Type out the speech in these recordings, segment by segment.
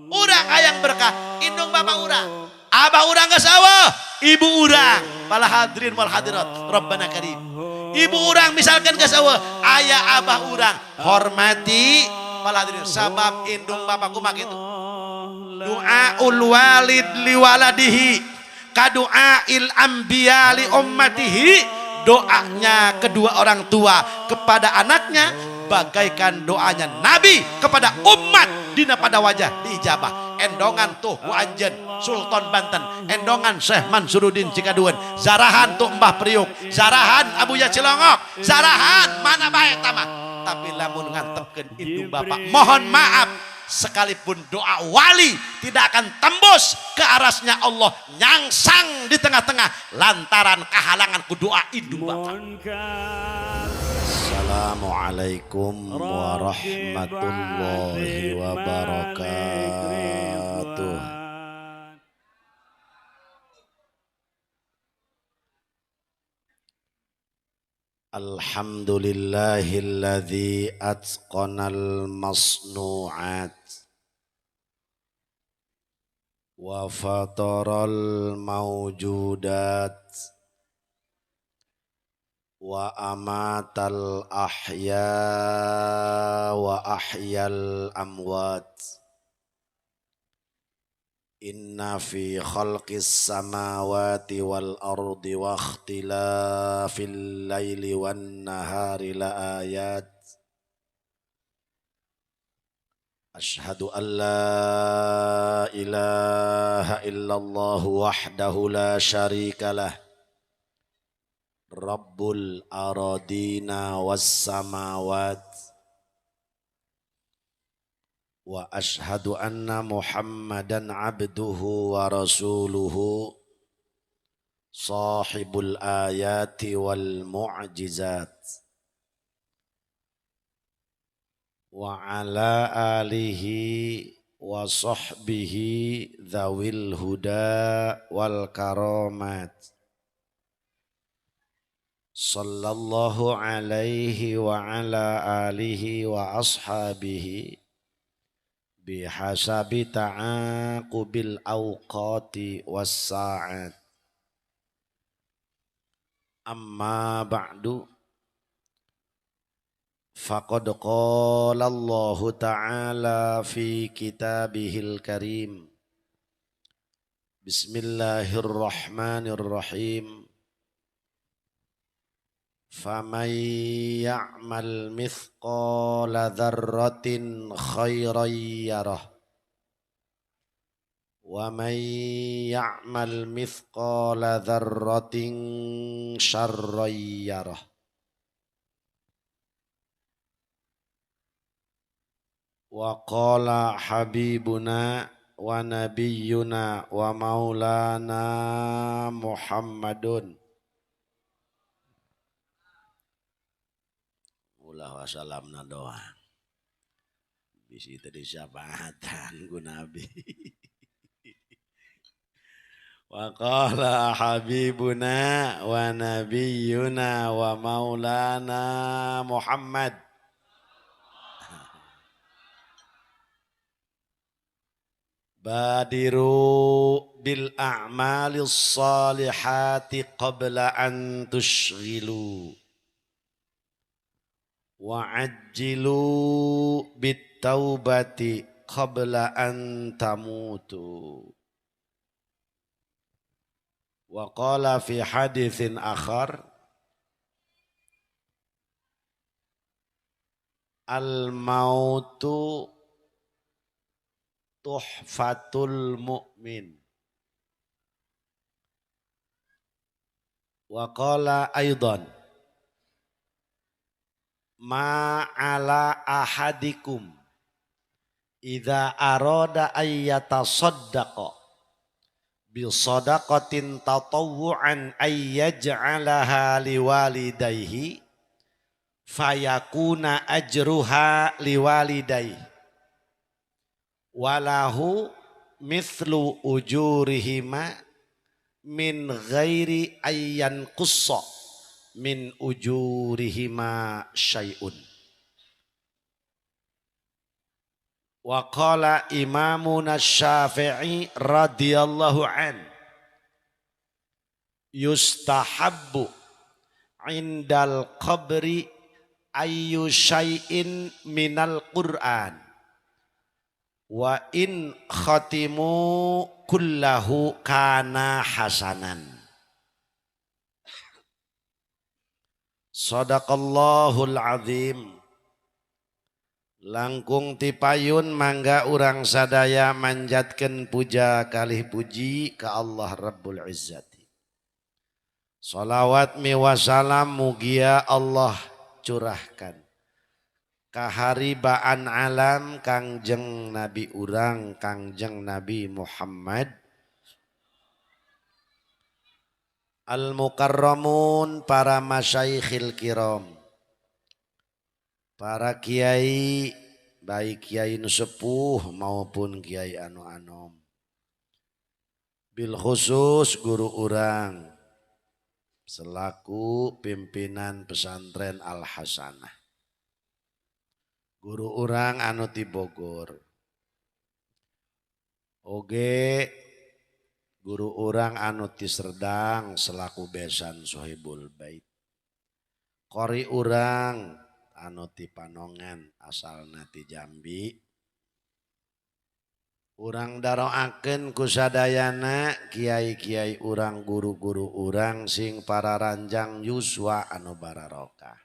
Urang hayang berkah indung bapak urang, abah urang geus eueuh, ibu urang, para hadirin wal hadirat, Rabbana karim. Ibu urang misalkan geus eueuh, aya abah urang, hormati para hadirin, sabab indung bapak kumaha kitu. Du'aul walid liwaladihi kadu'ail anbiya li ummatihi. Doanya kedua orang tua kepada anaknya bagaikan doanya nabi kepada umat dina pada wajah diijabah. Endongan tuh ku anjeun Sultan Banten, endongan Syekh Mansuruddin Cikaduen, zarahan tuh Mbah Priuk, zarahan Abuya Cilongok, zarahan mana bae tama. Tapi lamun ngantepkeun indung bapak, mohon maaf, sekalipun doa wali tidak akan tembus ke arasnya Allah, nyangsang di tengah-tengah lantaran kehalangan ku doa indung bapak. Assalamualaikum warahmatullahi wabarakatuh. Alhamdulillahilladzi atqanal masnu'at wa fataral mawjudat wa amatal ahya wa ahyal amwat. Inna fi khalqis samawati wal ardi wa ikhtilafil laili wan nahari la ayat. Ashhadu an la ilaha illallah wahdahu la syarika lah, Rabbul aradina was samawat. Wa ashhadu anna Muhammadan abduhu wa rasuluhu sahibul ayati wal mu'jizat. Wa ala alihi wa sahbihi dzawil huda wal karamat. Sallallahu alaihi wa ala alihi wa ashabihi bihasabi ta'aqubil awqati was sa'at. Amma ba'du. Faqad qala Allahu ta'ala fi kitabihil karim. Bismillahirrahmanirrahim. Faman ya'mal mithqala dzarratin khairan yarah wa man ya'mal mithqala dzarratin syarran yarah. Wa qala habibuna wa nabiyyuna wa maulana Muhammadun ulah wasalamna doang bisi teu disyafaatan ku nabi. Wa qala habibuna wa nabiyyuna wa maulana Muhammad badiru bil a'malis salihati qabla an tushghilu wa'ajjilu bit taubati qabla an tamutu. Wa qala fi haditsin akhar al mautu tuhfatul mu'min. Wa qala aidan ma ala ahadikum idza arada ayyatasaddaqa bi sadaqatin tatawwu'an ayyaj'alaha liwalidayhi fayakuna ajruha liwalidayhi walahu mithlu ujurihima min ghairi ayyan qussa min ujurihima syai'un. Wa qala Imamuna Syafi'i radhiyallahu an, yustahabbu indal qabri ayyu syai'in minal Qur'an wa in khatimu kullahu kana hasanan. Sadaqallahul azim. Langkung tipayun mangga urang sadaya manjatkeun puja kalih puji ka Allah Rabbul Izzati. Salawat miwasalam mugia Allah curahkan kaharibaan alam Kangjeng Nabi urang Kangjeng Nabi Muhammad al-mukarramun, para masyaikhil kiram, para kiai, baik kiai nu sepuh maupun kiai anu anom, bil khusus guru urang selaku pimpinan pesantren Al Hasanah, guru urang anu ti Bogor, oge guru urang anu ti Serdang selaku besan Sohibul Bait, kori urang anu ti Panongan asalna ti Jambi. Urang daroakeun ku sadayana kiai-kiai urang, guru-guru urang sing pararanjang yuswa anu bararokah.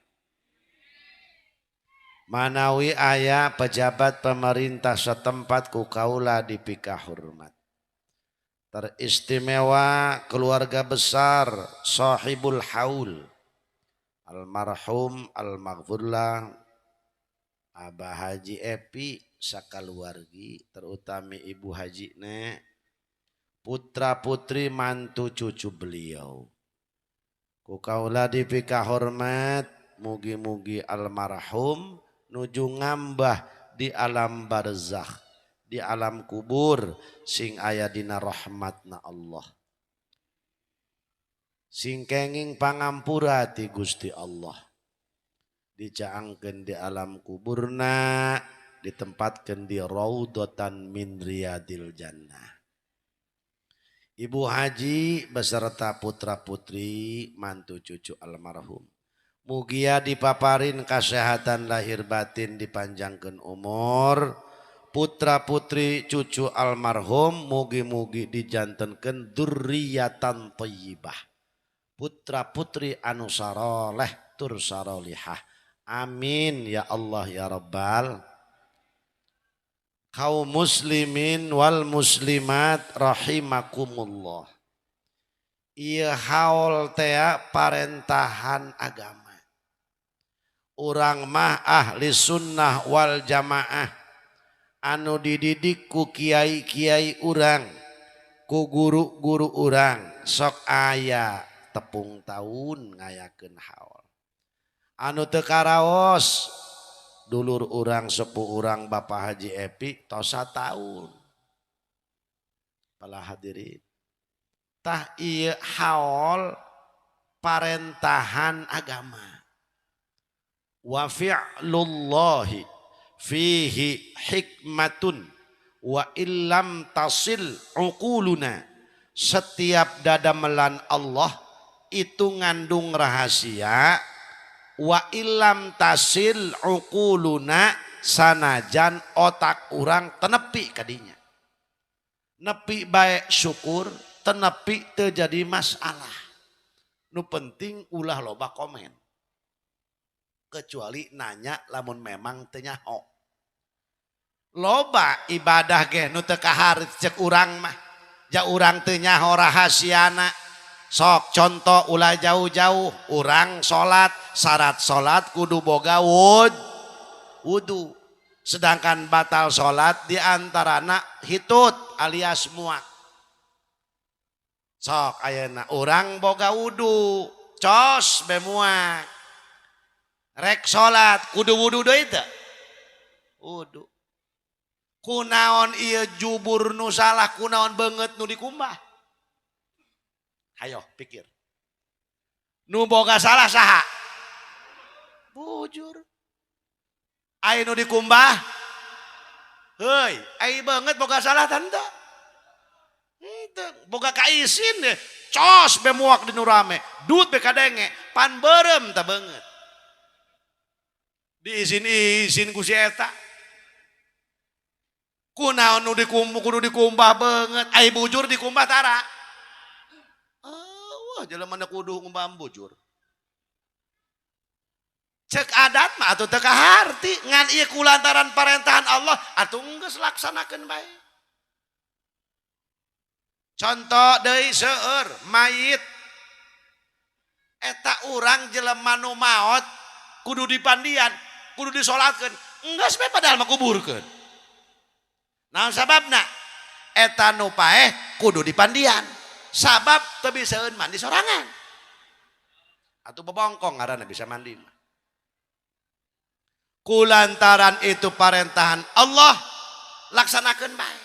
Manawi aya pejabat pemerintah setempat ku kaula dipikahormat. Teristimewa keluarga besar Sahibul Haul almarhum almaghfurlah Abah Haji Epi sakaluargi, terutami Ibu Haji ne, putra putri mantu cucu beliau. Ku kaula dipikahormat, mugi-mugi almarhum nuju ngambah di alam barzakh, di alam kubur, sing aya dina rahmatna Allah, sing kenging pangampura ti Gusti Allah, dicaangkeun di alam kuburna, ditempatkeun di raudhatan min riyadil jannah. Ibu Haji beserta putra putri mantu cucu almarhum, mugia dipaparin kesehatan lahir batin, dipanjangkeun umur. Putra putri cucu almarhum mugi-mugi dijantenkeun dzurriatan thayyibah, putra putri anu saroleh tur sarolihah. Amin ya Allah ya Rabbal. Kaum muslimin wal muslimat rahimakumullah. Ieu haul tea parentahan agama. Urang mah ahli sunnah wal jamaah anu dididik ku kiai-kiai urang, ku guru-guru urang, sok aya tepung taun ngayakeun haul. Anu teu karaos dulur urang sepuh urang Bapak Haji Epi tos sataun. Para hadirin, tah ieu haul parentahan agama. Wa fi'lullahi fihi hikmatun wa illam tasil uquluna. Setiap dadamelan Allah itu ngandung rahasia. Wa illam tasil uquluna, sanajan otak urang tenepi kadinya, nepi baik syukur, tenepi terjadi masalah. Nu penting ulah loba komen, kecuali nanya lamun memang teu nyaho. Loba ibadah ge nu teu kaharit cek urang mah, ja urang teu nyaho rahasiana. Sok contoh ulah jauh-jauh, urang salat, syarat salat kudu boga wudu. Sedangkan batal salat diantarana hitut alias muak. Sok ayeuna urang boga wudu, cos be muak. Rek salat kudu wudu deui teu? Wudu. Kunaon ieu jubur nu salah, kunaon beungeut nu dikumbah? Ayo pikir. Nu boga salah saha? Bujur. Aya nu dikumbah? Heuy, ai beungeut boga salah tante. Henteu, boga kaisin deh. Cos be muak di nu rame, dut be kadenge, pan beureum tah beungeut. Diizin-izin ku si eta. Kunaon nu dikumbu kudu dikumbah beungeut, ai bujur dikumbah tara. Oh, jelema nu kudu ngumbah bujur. Cek adat mah atuh teu kaharti, ngan ieu kulantaran parentahan Allah atuh geus laksanakeun bae. Contoh deui seueur mayit. Eta urang jelema nu maot kudu dipandian, kudu disolatkeun. Enggeus bae padahal mah kuburkeun. Naon sababna? Eta nu paeh kudu dipandian. Sabab teu bisaeun mandi sorangan. Atuh bebongkong ngaranna bisa mandi mah. Kulantaran itu parentahan Allah laksanakeun bae.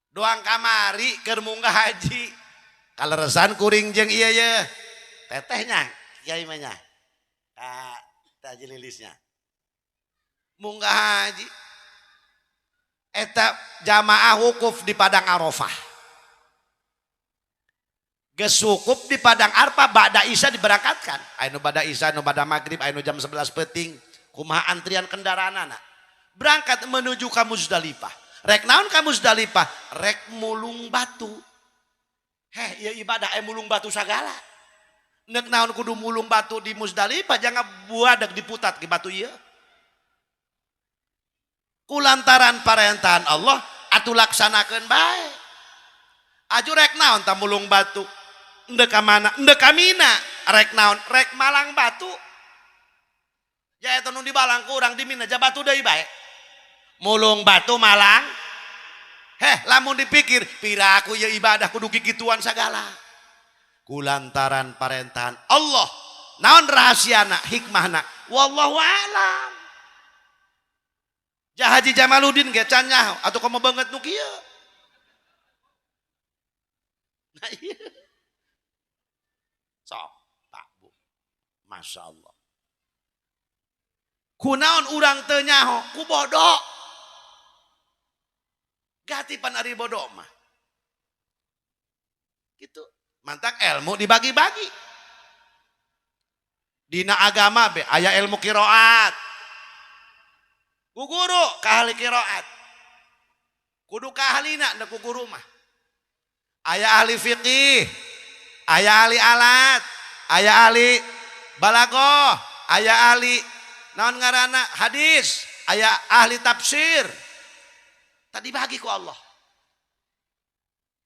Doang kamari keur munggah haji. Kaleresan kuring jeung ieu ye. Tetehnya kiai mah nya. Ka Haji Lilisnya. Munggah haji. Eta jamaah wukuf di Padang Arafah. Geus wukuf di Padang Arafah ba'da Isya diberangkatkan. Aya nu ba'da Isya, nu ba'da Maghrib, aya nu jam 11 peuting. Kumaha antrian kendaraanana. Berangkat menuju ka Muzdalifah. Rek naon ka Muzdalifah? Rek mulung batu. Heh, ieu ibadah mulung batu sagala. Nek naon kudu mulung batu di Muzdalifah jangan buadak diputat ke batu ieu. Kulantaran parentahan Allah atuh laksanakeun bae. Aju rek naon ta mulung batu? Endek ka mana? Endek ka Mina. Rek naon? Rek malang batu. Ya eta nu dibalang ku urang di Mina ja batu deui bae. Mulung batu malang. Heh, lamun dipikir pira aku ieu ibadah kudu kikituan sagala. Kulantaran parentahan Allah. Naon rahasiana, hikmahna? Wallahu alam. Ja Haji Jamaluddin ge can nyaho atuh komo beungeut nu kieu. Nah iya. Sok, Pak Bu. Masya Allah. Kunaon urang teu nyaho? Ku bodoh. Gati pan ari bodoh mah. Gitu. Mantak ilmu dibagi-bagi. Dina agama be aya ilmu qiraat. Ku guru ka ahli qiraat. Kudu ka ahlina da ku guru mah. Aya ahli fikih, aya ahli alat, aya ahli balagoh, aya ahli naon ngaranna hadis, aya ahli tafsir. Tadi bagi ku Allah.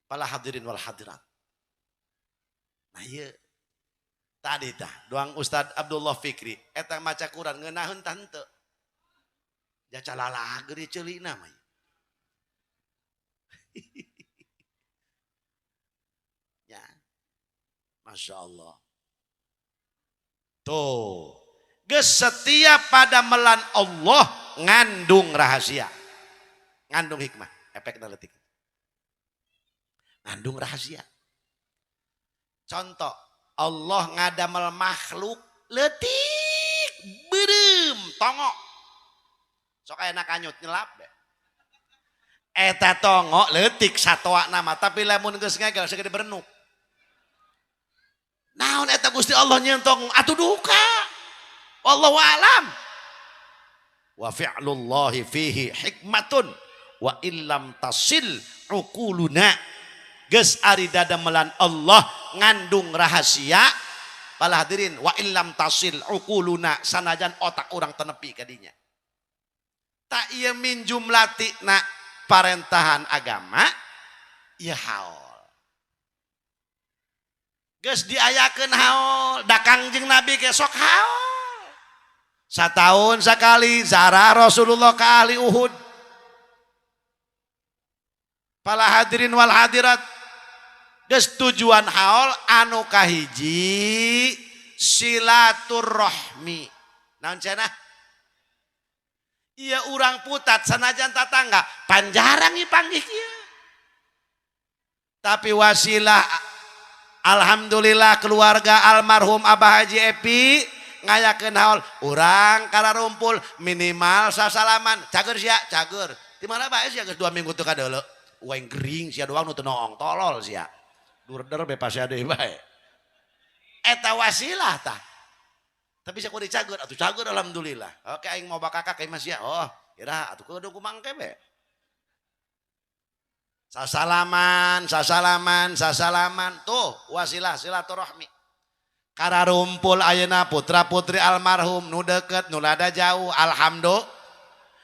Para hadirin wal hadirat. Nah ieu tadi tah doang Ustad Abdullah Fikri eta maca Quran ngeunaheun tah henteu. Ja calalager ieu ceulina mah. Ya. Masya Allah. Tuh. Geus setiap pada melan Allah ngandung rahasia. Ngandung hikmah, efek leutik. Ngandung rahasia. Contoh, Allah ngadamel makhluk leutik, beureum, tongo. Sok aya kanyut nyelap deh. Eta tongo leutik satoa nama, tapi lamun geus ngegel segede berenuk. Naon eta Gusti Allah nyieun tongo? Atuh duka. Wallahu alam. Wa fi'lullahi fihi hikmatun wa illam tasil uquluna. Geus ari dadamelan Allah ngandung rahasia. Para hadirin wa illam tasil uquluna sanajan otak urang tenepi kadinya. Tak ieu min jumlatina parentahan agama ieu haul. Geus diayakeun haul, da Kangjeng Nabi ge sok haul. Satahun sekali zarah Rasulullah ke ahli Uhud. Para hadirin wal hadirat, geus tujuan haul anu kahiji silaturahmi. Naon cenah? Iya urang putat sanajan tatangga panjarang ipanggih kieu. Tapi wasilah alhamdulillah keluarga almarhum Abah Haji Epi Ngayakeun haul urang kararumpul, minimal sasalaman. Cager sia, cager. Di mana bae sia, geus 2 minggu teu kadeuleu. Uing gering, sia doang nu teu noong, tolol sia. Durder bebas sia deui bae. Eta wasilah tah. Tapi sia kudu cager atuh, cager, alhamdulillah. Oke, aing mau bakakak kayak mas ya. Oh, kira atuh kudu kumangke be. Sasalaman, sasalaman, sasalaman. Tuh wasilah silaturahmi. Kararumpul ayeuna putra putri almarhum, nu deket, nu rada jauh, alhamdulillah.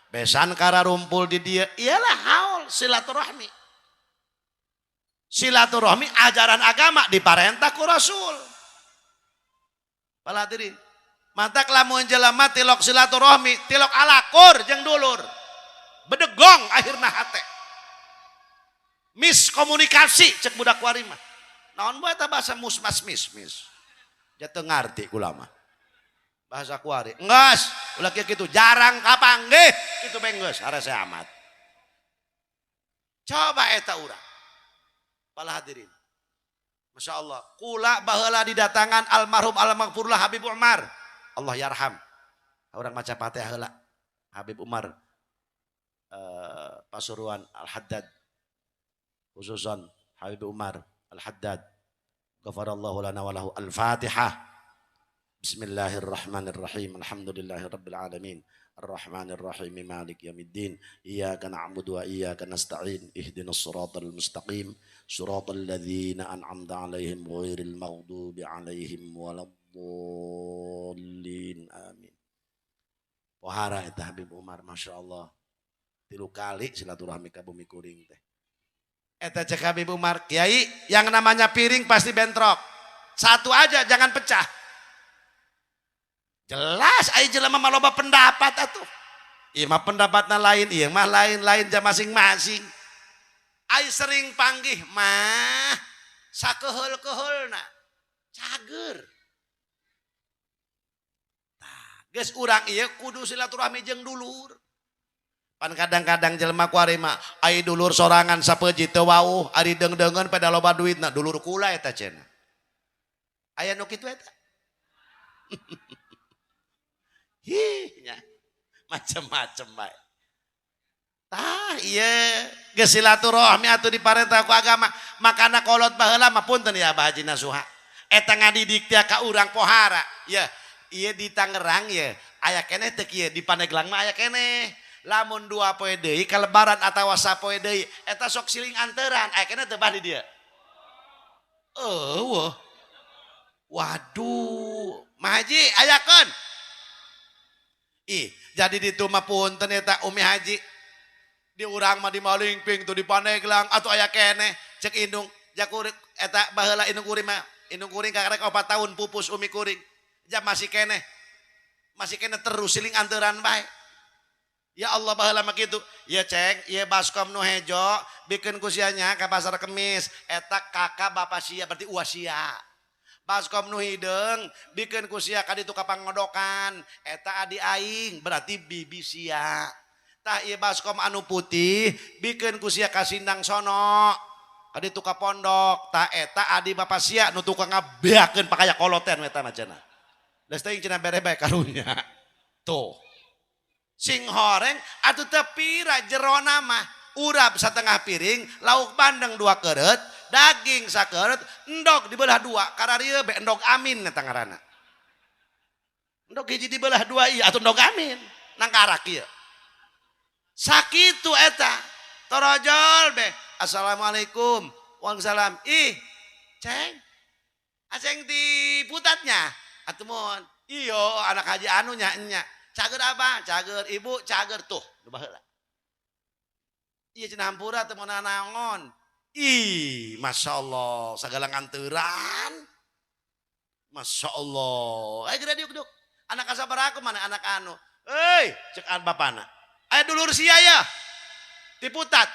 Besan kararumpul di dia, iyalah haul silaturahmi. Silaturahmi ajaran agama, diparentah ku Rasul. Para hadirin, matak lamun jelema tilok silaturahmi, tilok alakur jeung dulur. Bedegong akhirna hate. Miskomunikasi cek budak kuari mah. Naon bae eta bahasa musmas mis mis. Jatuh ngarti kula mah. Bahasa kuari. Enggeus, ulah kieu kitu, jarang kapanggih kitu bae geus harese amat. Coba eta urang. Para hadirin. Masya Allah. Kula baheula didatangan almarhum almaghfurlah Habib Umar. Allah yarham. Urang maca Fatihah heula. Habib Umar Pasuruan Al-Haddad. Khususan Habib Umar Al-Haddad. Ghafarallahu lana wa lahu. Al-Fatihah. Bismillahirrahmanirrahim. Alhamdulillahirabbil alamin. Ar-Rahmanir-Rahim, Malik Yaumiddin. Iyyaka na'budu wa iyyaka nasta'in. Ihdinas siratal mustaqim. Siratal ladzina an'amta 'alaihim ghairil maghdubi 'alaihim waladdallin. Amin. Pohara eta Habib Umar, Masya Allah. 3 kali silaturahmi ka bumi kuring teh. Eta cek Habib Umar, "Kiai, yang namanya piring pasti bentrok. Satu aja, jangan pecah." Jelas ai jelema mah loba pendapat atuh. Ieu mah pendapatna lain, ieu mah lain-lain, jam masing-masing. Ai sering panggih mah sakeheul-keheulna cager. Tah, geus urang ieu kudu silaturahmi jeung dulur. Pan kadang-kadang jelema kuari mah ai dulur sorangan sapeji teu wauh, ari deung-deungeun pada loba duitna, dulur kula eta cenah. Aya nu kitu eta? Hi nya. Macem-macem bae. Tah ieu geus silaturahmi atuh diparentah ku agama. Makana kolot baheula mah, punten ya Abah Haji Nasuha. Eta ngadidik teh ka urang pohara. Ya, ieu di Tangerang ya aya keneh teu kieu, di Pandeglang mah aya keneh. Lamun 2 poe deui ka lebaran atawa sapoe deui eta sok siling anteran, aya keneh teu bah di dieu? Eueuh. Waduh, Mah Haji ayakeun. Ih, jadi ditu mah punten eta Umi Haji. Di urang mah di Malingping tuh, di Pandeglang atau aya keneh cek indung jakurik eta baheula indung kuring mah, indung kuring kakarek 4 tahun pupus umi kuring. Jam masih keneh. Masih keneh terus siling anteran bae. Ya Allah, baheula mah kitu. Ya ceng, ieu baskom nu hejo bikeun ku sia nya ka pasar Kemis. Eta kakak bapak sia, berarti uas sia. Baskom nu hideung bikeun ku sia ka ditu ka pangodokan. Eta adi aing, berarti bibi sia. Tah ieu baskom anu putih bikeun ku sia ka Sindang sono. Ka ditu ka pondok. Tah eta adi bapak sia nu tukang ngabeakeun pakaya koloten eta mah cenah. Geus teuing cenah bere bae karunya. Tuh. Sing horeng atuh teu pira jerona mah, urap setengah piring, lauk bandeng 2 keret, daging sakeret, endog dibelah dua, kararieu be endog amin eta ngaranna. Endog hiji dibelah dua, iya atuh endog amin nangkarak ieu. Sakitu eta torojol be, assalamualaikum, waalaikumsalam, ih ceng, aceng di putatnya atuh mun iyo anak haji anu nya, nya cager apa, cager ibu, cager. Tuh nu baheula iya cenah, hampura teu meunang naon. Ih, masya Allah, segala nganteran, masya Allah. Ayo geura diuk diuk, anak kasabar aku mana anak anu. Hei, cek an bapana, aya dulur sia ya diputat.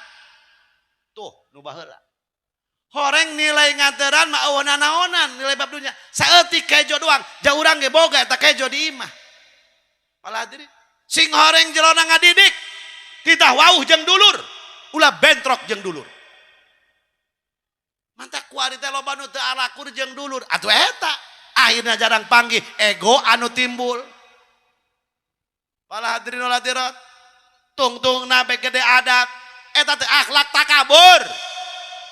Tuh nu baheula horeng nilai nganteran mah eueuh nanaonan, nilai bab dunya saeutik kejo doang, jauh urang ge boga eta kejo di imah. Para hadirin, sing horeng jerona ngadidik titah wauh jeung dulur, ulah bentrok jeung dulur. Mantak kuari teh loba nu teu alakur jeung dulur atuh eta. Akhirnya jarang panggih, ego anu timbul. Para hadirin wal hadirat, tungtung nabe gede adat, eta teh akhlak takabur.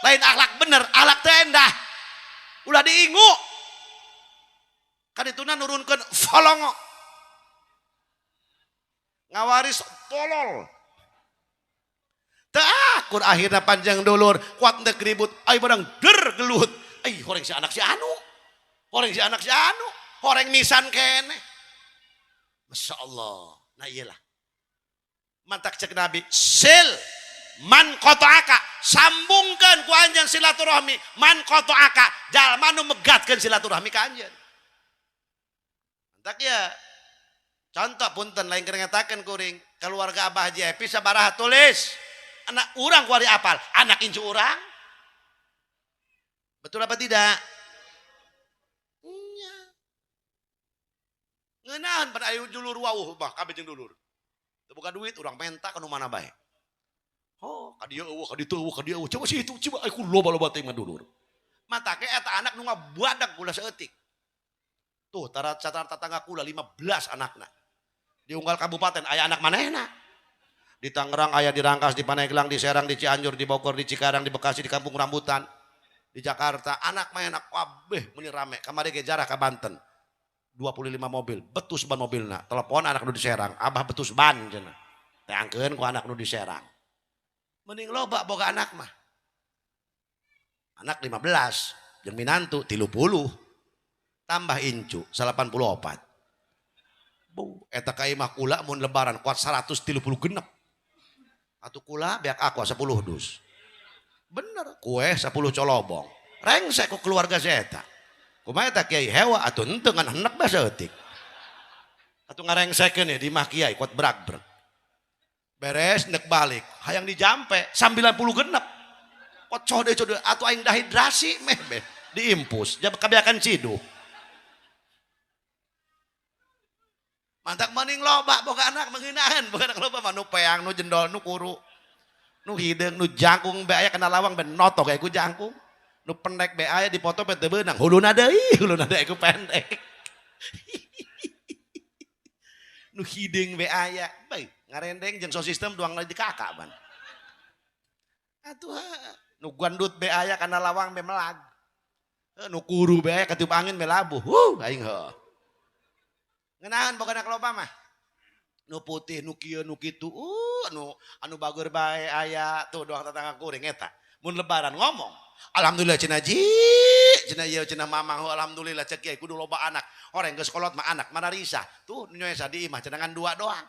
Lain akhlak bener, akhlak teh endah. Ulah diingu. Kadituna nurunkeun folongo. Ngawaris tolol. Teu akur akhirna panjang dulur, kuat ndek ribut, ai barang der gelut. Ai horeng si anak si anu. Horeng si anak si anu, horeng nisan keneh. Masya Allah. Nah iyalah. Mantak cek Nabi, sil man qata'aka, sambungkan ku anjeun silaturahmi, man qata'aka, jalma nu megatkeun silaturahmi ka anjeun. Mantak ya. Contoh punten lain keur ngatakeun kuring, keluarga Abah Haji Epi sabaraha tulis. Anak urang kuari apal, anak incu urang. Betul apa tidak? Nya. Ngeunaheun pada ayu dulur wauh mah kabeh jeung dulur. Teu boga duit urang menta ka nu mana bae. Oh, ka dieu eueuh, ka ditu eueuh, ka dieu eueuh. Coba situ, coba aku loba-loba teh mah dulur. Matake eta anak nu ngabadag gula saeutik. Tuh, tara catatan tetangga kula 15 anakna. Di unggal kabupaten aya anak manehna. Di Tangerang aya, di Rangkas, di Pandeglang, di Serang, di Cianjur, di Bogor, di Cikarang, di Bekasi, di Kampung Rambutan, di Jakarta, anak manehna kabeh meuni rame. Kamari ge jarah ka Banten. 25 mobil, betus ban mobilna. Telepon anak nu di Serang, abah betus ban cenah. Teangkeun ku anak nu di Serang. Mending loba boga anak mah. Anak 15, jeung minantu 30. Tambah incu 84. Bu, eta ka imah kula mun lebaran kuat 130 genep. Atuh kula beak aku 10 dus. Bener, kue 10 colobong. Rengsek ku keluarga saya eta. Kumaha eta kiai hewa atuh henteu ngan henek bae saeutik. Atuh ngarengsekeun di imah kiai kuat brag-breg. Beres nek balik, hayang dijampe 90 genep. Kocoh deui coh atuh aing dehidrasi meh beh diimpus, jab kabeakan ciduh. Mantak maning loba boga anak menghinahan, boga anak loba mah nu peang, nu jendol, nu kuru, nu hideung, nu jangkung be aya kana lawang be notok ku jangkung. Nu pendek be aya dipoto be teu beunang, huluna deui, huluna deui ku pendek. Nu hideung be aya, bae ngarendeng jeung sound system duang di kakak ban. Atuh nu gandut be aya kana lawang be melag. Nu kuru be aya katiup angin be labuh. Huh, aing heuh. Ngeunaheun boga anak loba mah. Nu putih, nu kieu, nu kitu, nu anu bager bae aya tuh doang tetangga kuring eta. Mun lebaran ngomong, alhamdulillah cenah ji, cenah ieu cenah mamang, alhamdulillah cek kiai kudu loba anak. Horeng geus kolot mah anak mana risah. Tuh nyoesa di imah cenah ngan dua doang.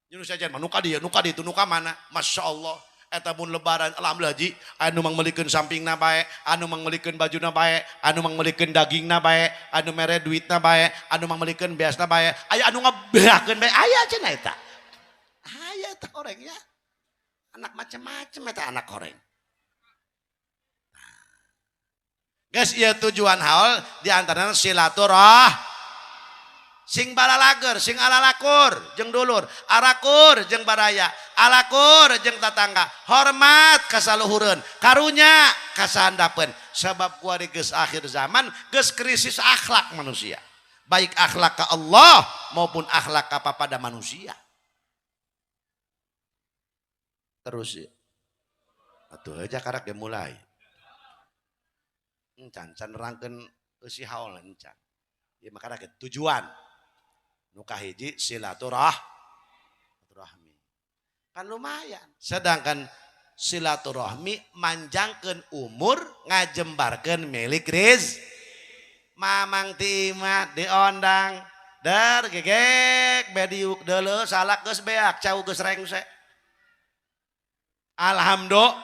Nyuruh saja mah nu ka dieu, nu ka ditu, nu ka mana? Masya Allah. Eta mun lebaran alhamdulillah ji, anu mangmelikeun sampingna bae, anu mangmelikeun bajuna bae, anu mangmelikeun dagingna bae, anu mere duitna bae, anu mangmelikeun beasna bae, aya anu ngabeakeun bae, aya cenah eta. Aya eta horeng ya. Anak macem-macem eta anak horeng. Geus ieu tujuan haul di antarana silaturah. Sing balalager, sing alalakur jeung dulur, arakur jeung baraya, alakur jeung tatangga, hormat ka saluhureun, karunya ka sahandapeun. Sabab kuari geus akhir zaman, geus krisis akhlak manusia. Baik akhlak ka Allah maupun akhlak ka papada manusia. Terus ya. Atuh aja karak ge mulai. Encan can nerangkeun eusi haul encan. Ieu mah karak tujuan. Nu kahiji silaturahmi. Kan lumayan. Sedangkan silaturahmi manjangkeun umur, ngajembarkeun milik riz. Mamang ti imah diondang, der gegek bediuk deuleu salak geus beak, cau geus rengse. Alhamdulillah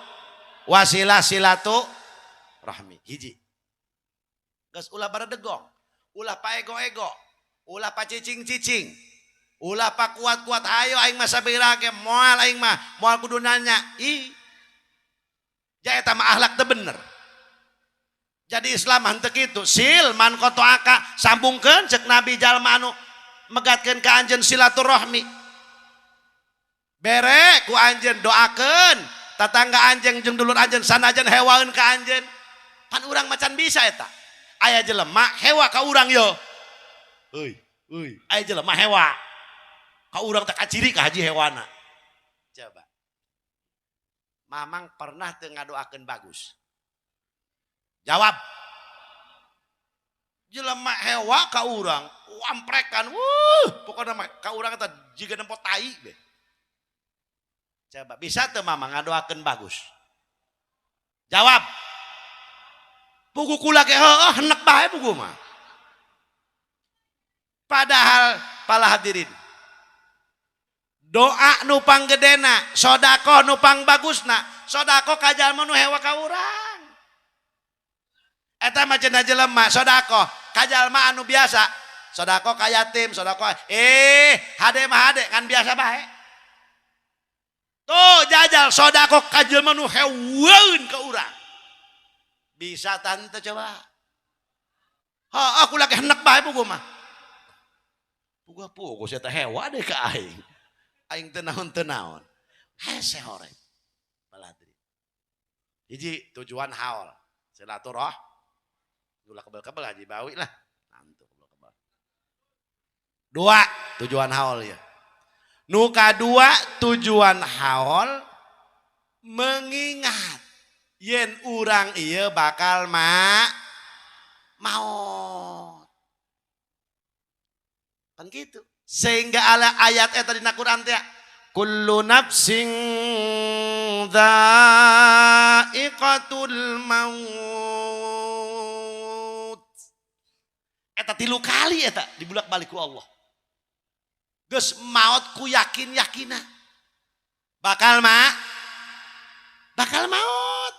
wasilah silaturahmi hiji. Geus ulah baredegong, ulah paego-ego, ulah pacicing-cicing, ulah pakuat-kuat ayo aing mah sabira ge moal aing mah moal kudu nanya. Ih. Ja eta mah akhlak teu bener. Jadi Islam henteu kitu. Sil man qata'aka sambungkeun cek Nabi jalma anu megatkeun ka anjeun silaturahmi. Bere ku anjeun doakeun tatangga anjeun jeung dulur anjeun sanajan hewaeun ka anjeun. Pan urang macan bisa eta. Aya jelema hewa ka urang yo. Euy, euy, aya jelema hewa. Ka urang teh kaciri ka haji hewana. Coba. Mamang pernah teu ngadoakeun bagus? Jawab. Jelema hewa ka urang, amprekan, wuh, pokona mah ka urang eta jiga nempo tai be. Coba bisa teu mamang ngadoakeun bagus? Jawab. Pugu kula ge heueuh henek bae pugu mah. Padahal pala hadirin, doa nu panggedena, sedekah nu pangbagusna, sedekah ka jalma nu hewa ka urang. Eta mah cenah jelema sedekah ka jalma anu biasa, sedekah ka yatim, sedekah hade mah hade kan biasa bae. Tuh jajal sedekah ka jelema nu heweun ka urang. Bisa tante coba. Ha, aku lagi henek bae pugu mah. Pugu pugu saya teh hewa deh ka aing. Aing teu naon teu naon. Hese horeng. Baladri. Hiji tujuan haul, silaturah. Ulah kebel-kebel haji bawi lah. Nantu kebel-kebel. Dua tujuan haul ya. Nu kadua tujuan haul mengingat yen urang ieu bakal maot. Kan gitu. Sehingga ala ayat eta dina Quran teh kullu nafsin dha'iqatul maut. Eta 3 kali eta dibulak-balik ku Allah. Geus maot ku yakin-yakina. Bakal bakal maot.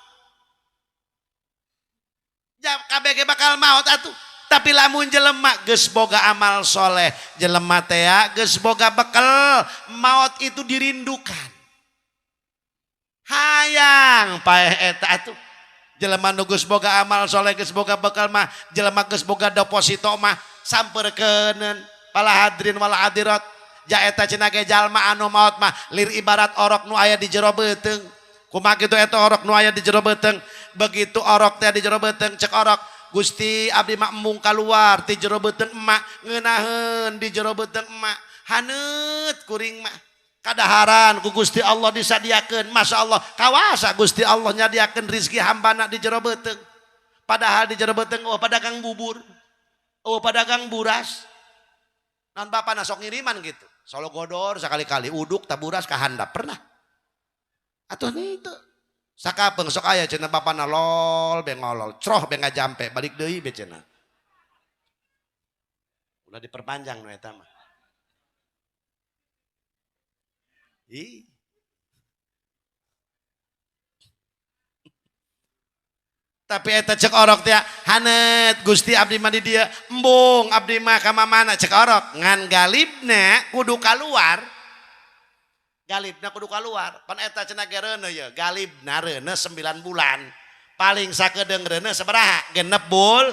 Ja KBG bakal maot atuh. Tapi lamun jelema geus boga amal soleh, jelema teh geus boga bekel, maot itu dirindukan. Hayang paeh eta atuh. Jelema nu geus boga amal soleh, geus boga bekel mah, jelema geus boga deposito mah sampeurkeuneun pala hadirin wal hadirat. Ja eta cenah ge jalma anu maot mah lir ibarat orok nu aya di jero beuteung. Kumaha kitu eta orok nu aya di jero beuteung? Begitu orok teh di jero beuteung cek orok, Gusti abdi mah embung kaluar ti jero beuteung emak, ngeunaheun di jero beuteung emak, haneut kuring mah. Kadaharan ku Gusti Allah disadiakeun, Masya Allah, kawasa Gusti Allah nyadiakeun rizki hambana di jero beuteung. Padahal di jero beuteung eueuh pedagang bubur, eueuh pedagang buras. Naon bapana sok ngiriman gitu. Solo godor sakali-kali uduk taburas ka handap pernah. Atuh henteu. Sakapeung sok aya cenah bapana lol be ngolol, croh be ngajampe balik deui be cenah. Ulah diperpanjang nu eta mah. Ih. Tapi eta cek orok teh hanet Gusti abdi mah di dieu, embung abdi mah ka mamana cek orok, ngan galibna kudu kaluar. Galibna kudu kaluar. Pan eta cenah ge reuneuh ye, galibna reuneuh 9 bulan. Paling sakedeung reuneuh sabaraha? 6 bul.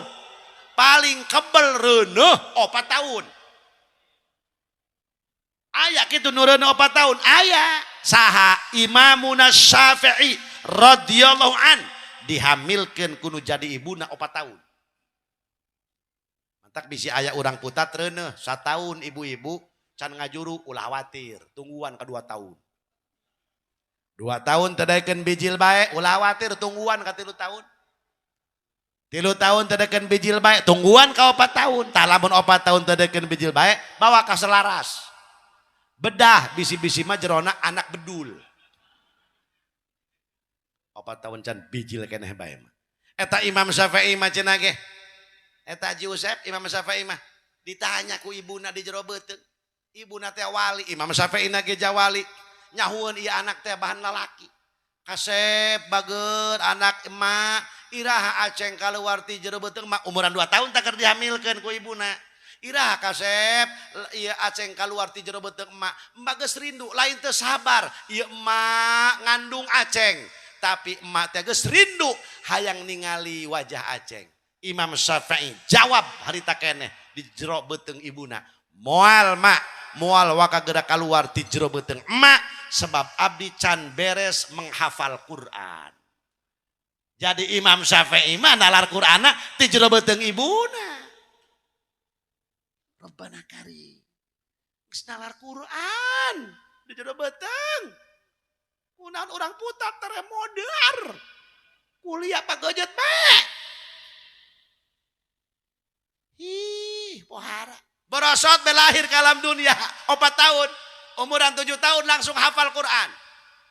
Paling kebel reuneuh 4 tahun. Aya kitu nu reuneuh 4 tahun, aya. Saha Imamuna Syafi'i radhiyallahu an dihamilkeun kudu jadi ibuna 4 tahun. Mantak bisi aya urang putat reuneuh satahun ibu-ibu can ngajuru ulah khawatir, tungguan ka 2 tahun. 2 tahun teu daekeun bijil bae, ulah khawatir tungguan ka 3 tahun. 3 tahun teu daekeun bijil bae, tungguan ka 4 tahun. Tah lamun 4 tahun teu daekeun bijil bae, bawa ka selaras. Bedah bisi-bisi mah jerona anak bedul. 4 tahun can bijil keneh bae mah. Eta Imam Syafi'i mah cenah ge. Eta Haji Usep Imam Syafi'i mah ditanya ku ibuna di jero beuteung. Ibuna teh wali, Imam Syafi'i na ge jawali. Nyahueun ieu anak teh bahan lalaki. Kasep bager anak emak, iraha aceng kaluar ti jero beuteung mah umuran 2 tahun tak keur dihamilkeun ku ibuna. Iraha kasep ieu aceng kaluar ti jero beuteung emak, emak geus rindu lain teu sabar ieu emak ngandung aceng. Tapi emak teh geus rindu hayang ningali wajah aceng. Imam Syafi'i jawab harita keneh di jero beuteung ibuna. Moal mak, moal waka geura kaluar ti jero beuteung emak sebab abdi can beres menghafal Quran. Jadi Imam Syafi'i mah nalar Qur'ana ti jero beuteung ibuna. Rabbana karim. Geus nalar Qur'an di jero beuteung. Kunaon urang putat tere modar. Kuliah pagejet bae. Ih, pohara. Borosot belahir ke alam dunia 4 tahun. Umuran 7 tahun langsung hafal Quran.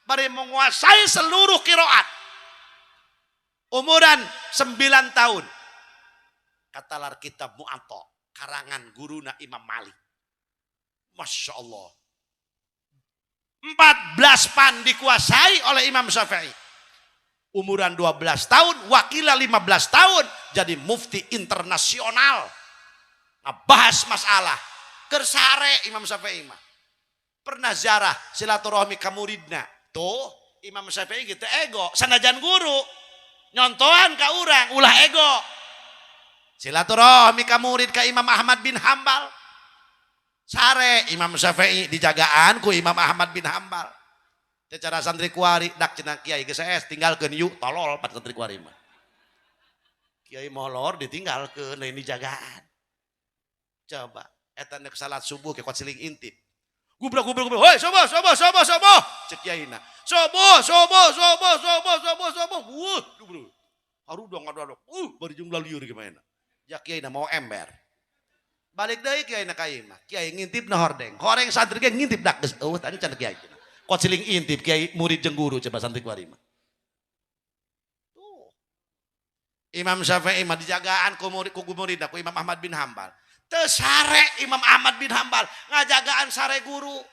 Bari menguasai seluruh qiraat. Umuran 9 tahun. Katalar kitab Mu'atta, karangan guruna Imam Malik. Masya Allah. 14 pan dikuasai oleh Imam Syafi'i. Umuran 12 tahun, wakila 15 tahun, jadi mufti internasional. Ngebahas masalah. Kersare Imam Syafi'i mah. Pernah ziarah silaturahmi ka muridna. Tuh, Imam Syafi'i gitu ego, sanajan guru. Nyontohan ka urang, ulah ego. Silaturahmi ka murid ka Imam Ahmad bin Hambal. Sare Imam Syafi'i dijagaan ku Imam Ahmad bin Hambal. Secara santri kuari dak cenah kiai geus es tinggalkeun yuk tolol pat santri kuari mah. Kiai molor ditinggalkeun lain dijagaan. Coba eta nek salat subuh ke kuat siling intip. Gubrok gubrok gubrok. Hoi subuh subuh subuh subuh. Cek kiaina. Subuh subuh subuh subuh subuh subuh. Wuh gubrok. Harudong adu-adu. Bari jumlah liur gimana. Ya kiaina mau ember. Balik deui kiaina ka imah. Kiai ngintip na hordeng. Horeng santri ge ngintip dak geus eueuh tadi can kiai. Kuat siling intip kiai murid jeung guru coba santri kuari mah. Tuh. Imam Syafi'i mah dijagaan ku murid ku muridna ku Imam Ahmad bin Hambal. Teu sare Imam Ahmad bin Hambal ngajagaan sare guru.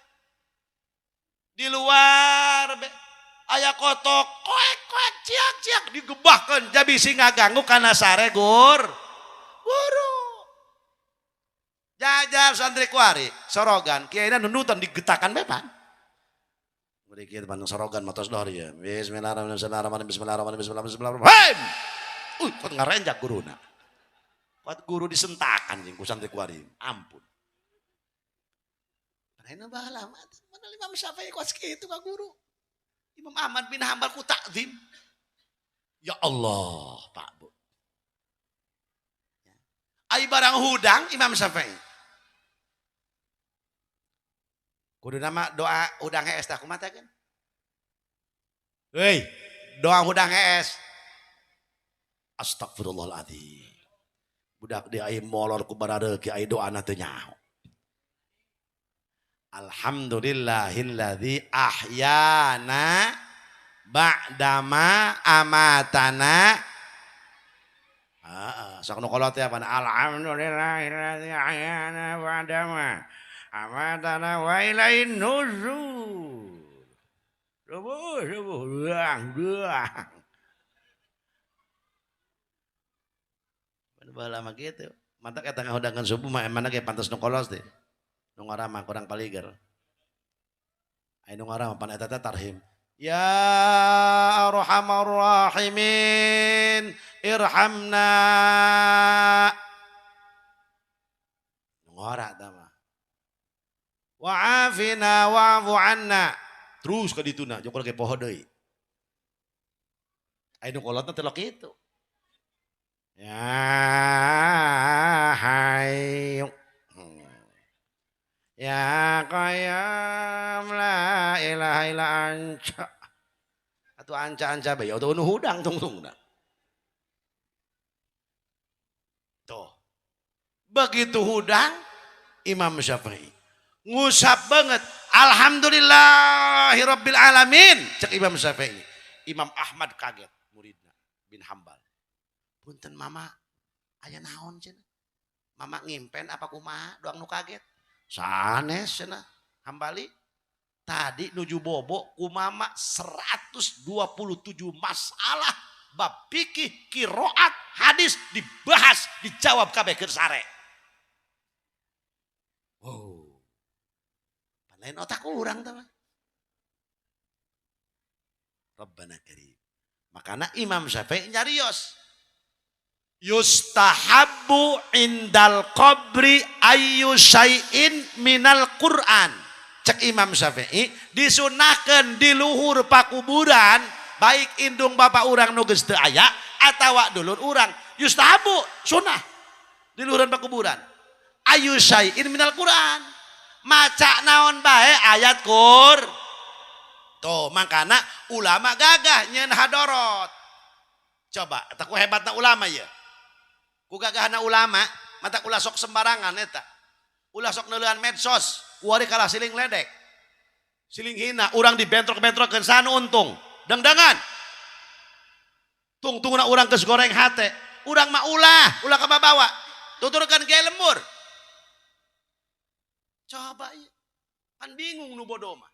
Di luar be, aya kotok koek koek ciak ciak digebahkeun jadi bisi ngaganggu kana sare guru. Jajar santri kuari sorogan kiaina nundutan digetakan bepan. Mereka bandung sorogan matos dor ya. Bismillahirrahmanirrahim. Bismillahirrahmanirrahim. Bismillahirrahmanirrahim. Kok ngarenjak guruna. Kuat guru disentakan jeung ku santri kuari. Ampun. Mana baheula mah mana Imam Syafi'i kuat kitu ka guru. Imam Ahmad bin Hambal ku takzim. Ya Allah, Pak Bu. Ai barang hudang Imam Syafi'i. Kudu nama doa hudang hees tah kumaha teh kan? Heuy, doa hudang hees. Astagfirullahaladzim. Budak dia ai molor ku barareuki ai doana teu nyaho. Alhamdulillahilladzi ahyana ba'dama amatana. Heeh, sok nu kolot teh apa? Alhamdulillahilladzi ahyana ba'dama amatana wa ilaihin nuzur. Subuh, subuh, duang, duang. Baheula mah kitu. Mantak eta ngahudangan subuh mah emana ge pantes nu kolos teh. Nu ngaramah kurang paliger. Aya nu ngaramah pan eta teh tarhim. Ya arhamar rahimin irhamna. Nu ngora tah mah. Wa'afina wa'fu anna. Terus ka dituna jokor ge poho deui. Aya nu kolotna teh lok kitu. Ya hayyu ya qayyum la ilaha illa anta. Atuh anca-anca bae atuh nu hudang tungtungna. Tuh. Begitu hudang Imam Syafi'i ngusap banget alhamdulillahirabbil alamin cek Imam Syafi'i. Imam Ahmad kaget muridna bin Hambal. Punten mama aya naon cenah? Mama ngimpen apa kumaha doang nu kaget? Sanes cenah Hambali. Tadi nuju bobo ku mama 127 masalah bab fikih, qiraat, hadis dibahas, dijawab kabeh keur sare. Oh. Lain otak urang teh mah. Rabbana karim. Makana Imam Syafi'i nyarios. Yustahabbu indal qabri ayyu syai'in minal Qur'an. Cek Imam Syafi'i disunahkeun di luhur pakuburan Baik indung bapak urang nu geus teu aya atawa dulur urang. Yustahabu sunnah di luhureun pakuburan. Ayu syai'in minal Quran. Maca naon bae ayat kur. Tuh makana ulama gagah nyeun hadorot. Coba eta ku hebatna ulama ieu. Ku gagahna ulama mata ulah sok sembarangan eta. Ulah sok neuleuan medsos, kuari kalah siling ledek. Siling hina, urang dibentrok-bentrokkeun sanu untung. Dangdangan. Tungtungna urang geus goreng hate. Urang mah ulah, ulah kababawa. Tuturkeun ge lembur. Coba ieu. Kan bingung nu bodoh mah.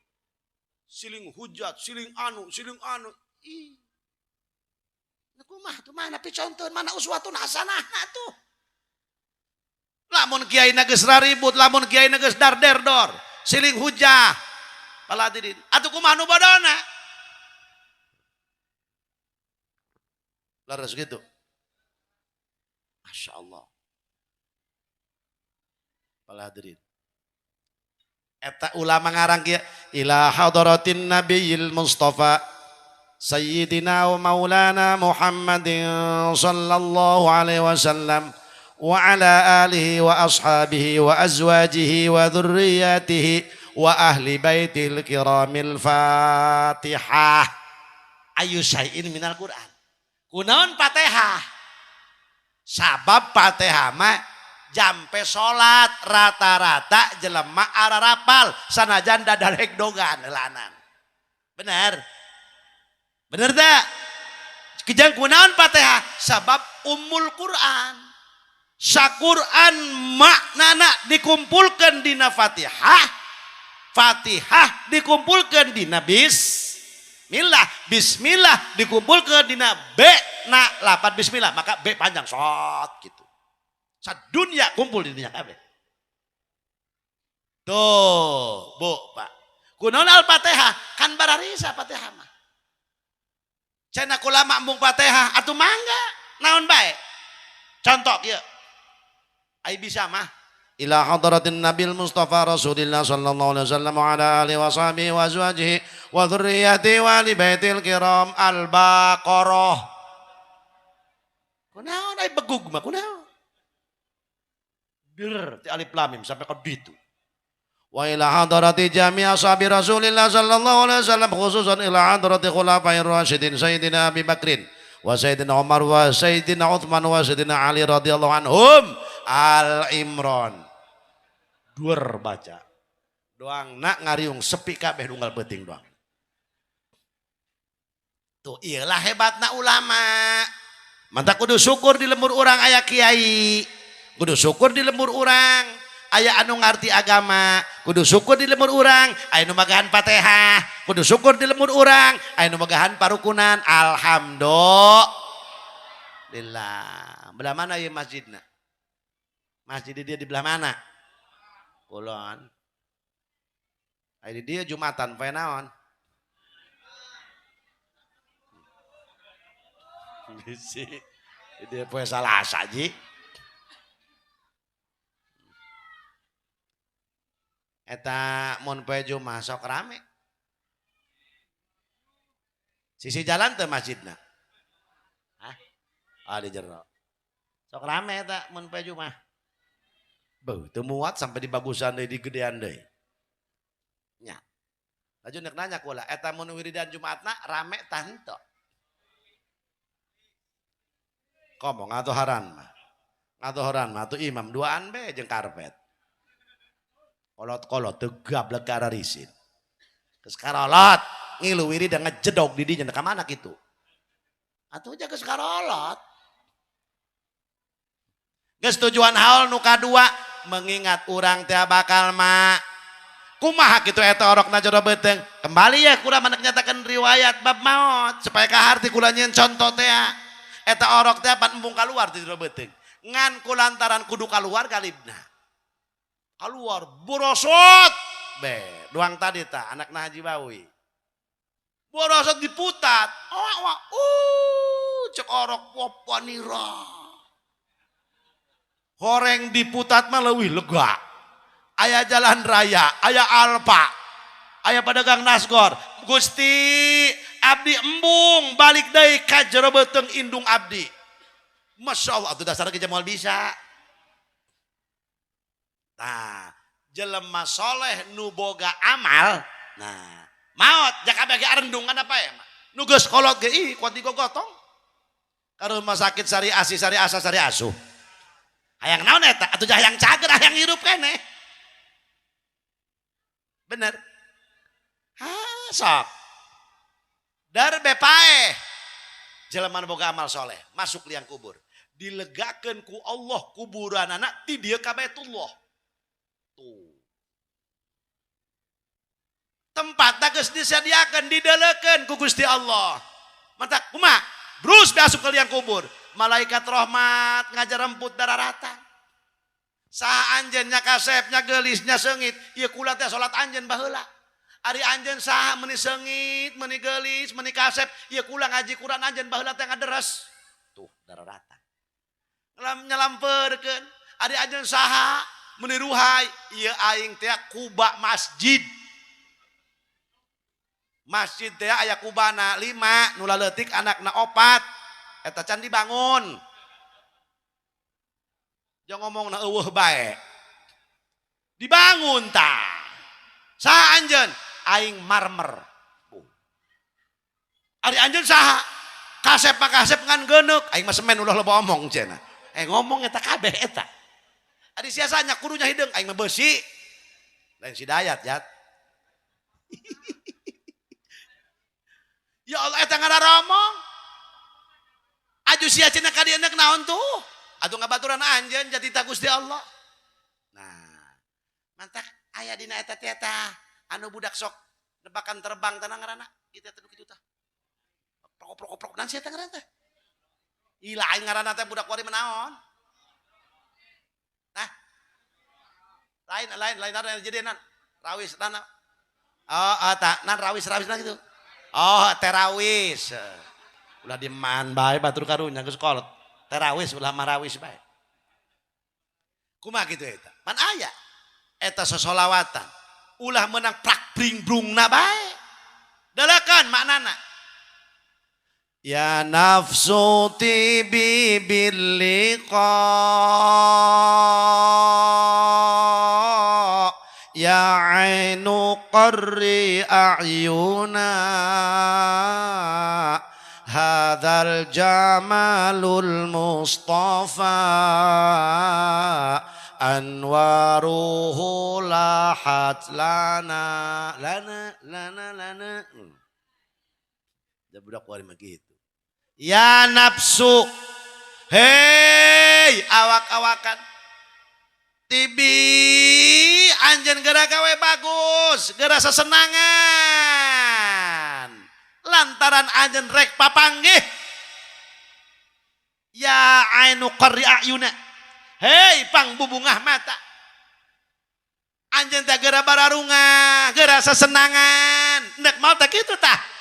Siling hujat, siling anu, siling anu. Ih. Nah, kumaha tuh mana picontoh, mana uswatun hasanah tuh. Lamun kiai geus raribut, lamun kiai geus darderdor, siling hujah. Paladirin. Atuh kumaha nu bodona? Laras gitu. Masya Allah. Paladirin. Eta ulama ngarang kieu ila hadratin nabiyil mustafa sayyidina wa maulana Muhammadin sallallahu alaihi wasallam wa ala alihi wa ashabihi wa azwajihi wa dzurriyyatihi wa ahli baitil kiramil Fatihah. Ayu syai'in minal Quran. Kunaon Fatihah? Sabab Fatihah mah jampe salat rata-rata jelema ararapal sanajan dadarek dogan lanan. Bener? Bener tak? Kijang kunaon Fatihah? Sabab ummul Quran. Saquran maknana dikumpulkan dina Fatihah. Fatihah dikumpulkan dina bismillah. Bismillah dikumpulkan dina B na lapan bismillah, maka B panjang sot gitu. Sadunya kumpul di dunia kabeh. Tuh, Bu, Pak. Kunaon Al-Fatihah? Kan bararisa Fatihah mah. Cenah kula embung Fatihah atuh mangga. Naon bae? Contoh kieu. Ai bisa mah ila hadratin nabil mustafa rasulillah sallallahu alaihi wasallam wa ala alihi wa sahbihi wa azwajihi wa dzurriyyatihi wa ali baitil kiram al-Baqarah. Kunaon ai begug mah kunaon? Bir ti alif lam mim sampai ke ditu. Wa ila hadrati jami' ashabi Rasulillah sallallahu alaihi wasallam khususan ila hadrati khulafair rasyidin sayyidina Abi Bakrin wa sayyidina Umar wa sayyidina Utsman wa sayyidina Ali radhiyallahu anhum. Al Imran. Duer baca. Doang nak ngariung sepi kabeh nunggal beuting doang. Tuh iyalah hebatna ulama. Mantap kudu syukur di lembur urang aya kiai. Kudu syukur di lembur urang aya anu ngarti agama. Kudu syukur di lembur urang aya nu magahan Fatihah. Kudu syukur di lembur urang aya nu magahan parukunan. Alhamdulillah. Belah mana ieu masjidna? Masjid dia di belah mana? Kulon. Aya di dia Jumatan poe naon? Bisi. Di dia poe Salasa ji. Eta mun poe Jumat sok rame. Sisi jalan teh masjidna. Hah? Ah di jero. Sok rame eta mun poe Jumat. Beuh, teu muat sampai dibagusan deui digedean deui. Nya. Laju nek nanya kula, eta mun wiridan Jumatna rame tah henteu? Komo ngatoharan mah. Ngatoharan mah atuh imam duaan be jeung karpet. Kolot-kolot teu gablek ka ararisin. Geus karolot ngilu wiridan ngejedog di dinya ka mana kitu. Atuh geus karolot. Geus tujuan haul nu kadua mengingat urang teh bakal ma. Kumaha kitu eta orokna jero beuteung. Kembali ya kula maneh nyatakeun riwayat bab maot supaya kaharti kula nyieun conto teh. Eta orok teh pan embung kaluar ti jero beuteung. Ngan kulantaran kudu kaluar galibna. Keluar borosot be doang tadi ta anakna Haji Bawi. Borosot diputat. Wah wah cek orok poponira. Horeng diputat mah leuwih lega. Aya jalan raya, aya Alfa, aya pedagang nasgor. Gusti, Abdi embung balik deui ka jero beuteung indung abdi. Masya Allah, atuh dasar ge moal bisa. Nah, jelema soleh nu boga amal, nah, maot jaka bagi arendungan apa ya? Nu geus kolot ge ih kuat digogotong. Ka rumah sakit sari asih sari asa sari asuh. Hayang naon eta? Atuh hayang cager hayang hirup keneh. Bener. Ha, sok. Dar bepae. Jelema nu boga amal soleh masuk liang kubur. Dilegakeun ku Allah kuburanana ti dieu ka Baitullah. Tuh. Tempatna geus disadiakeun, didelekeun ku Gusti Allah. Matak kumaha? Brus asup ke liang kubur. Malaikat rahmat ngajaremput dararatan. Saha anjeun nya kasep nya geulis nya seungit, ieu kula teh salat anjeun baheula. Ari anjeun saha meuni seungit, meuni geulis, meuni kasep, ieu kula ngaji Quran anjeun baheula teh ngaderes. Tuh dararatan. Nyalampeurkeun. Ari anjeun saha meuni ruhai, ieu aing teh kuba masjid. Masjid teh aya kubana 5, nu laleutik anakna 4. Eta can dibangun. Jangan ngomongna eueuh bae. Dibangun tah. Saha anjeun? Aing marmer. Ari anjeun saha? Kasep mah kasep ngan geuneuk. Aing mah semen ulah loba omong cenah. Ngomong eta kabeh eta. Ari siasanya kudunya hideung aing mah beusi. Lain si Dayat jat. Ya Allah eta ngararomong. Aju sia cenah ka dieu naon tuh? Atuh ngabaturan anjeun jadi ta Gusti Allah. Nah, mantak aya dina eta teh eta anu budak sok nebakan terbang tanah ngaranna kitu teh kitu tah. Prok-prok-prok nan sia teh ngaranna teh. Ih lain ngaranna teh budak wari menaon. Nah. Lain lain lain ada jadi nan rawis nan. Oh, oh tak nan rawis-rawis nan gitu. Oh, terawis. Ulah diman bae batur karunya geus kolot. Terawis ulah marawis bae. Kumaha kitu eta? Pan aya eta sosolawatan. Ulah menang prak bring brungna bae. Dalakan maknana. Ya nafsu tibi bil liqa ya ainu qarri a'yuna hadzal jamalul mustafa anwaruhu lahat lana lana lana lana. Ya budak wari mah gitu. Ya nafsu, hei awak-awakan tibi anjeun geura gawe bagus, geura sesenangan. Lantaran anjeun rek papanggih. Ya ainu qarri ayuna. Hei pang bubungah mata. Anjeun teh geura bararungah, geura sesenangan. Nek mau teh kitu tah.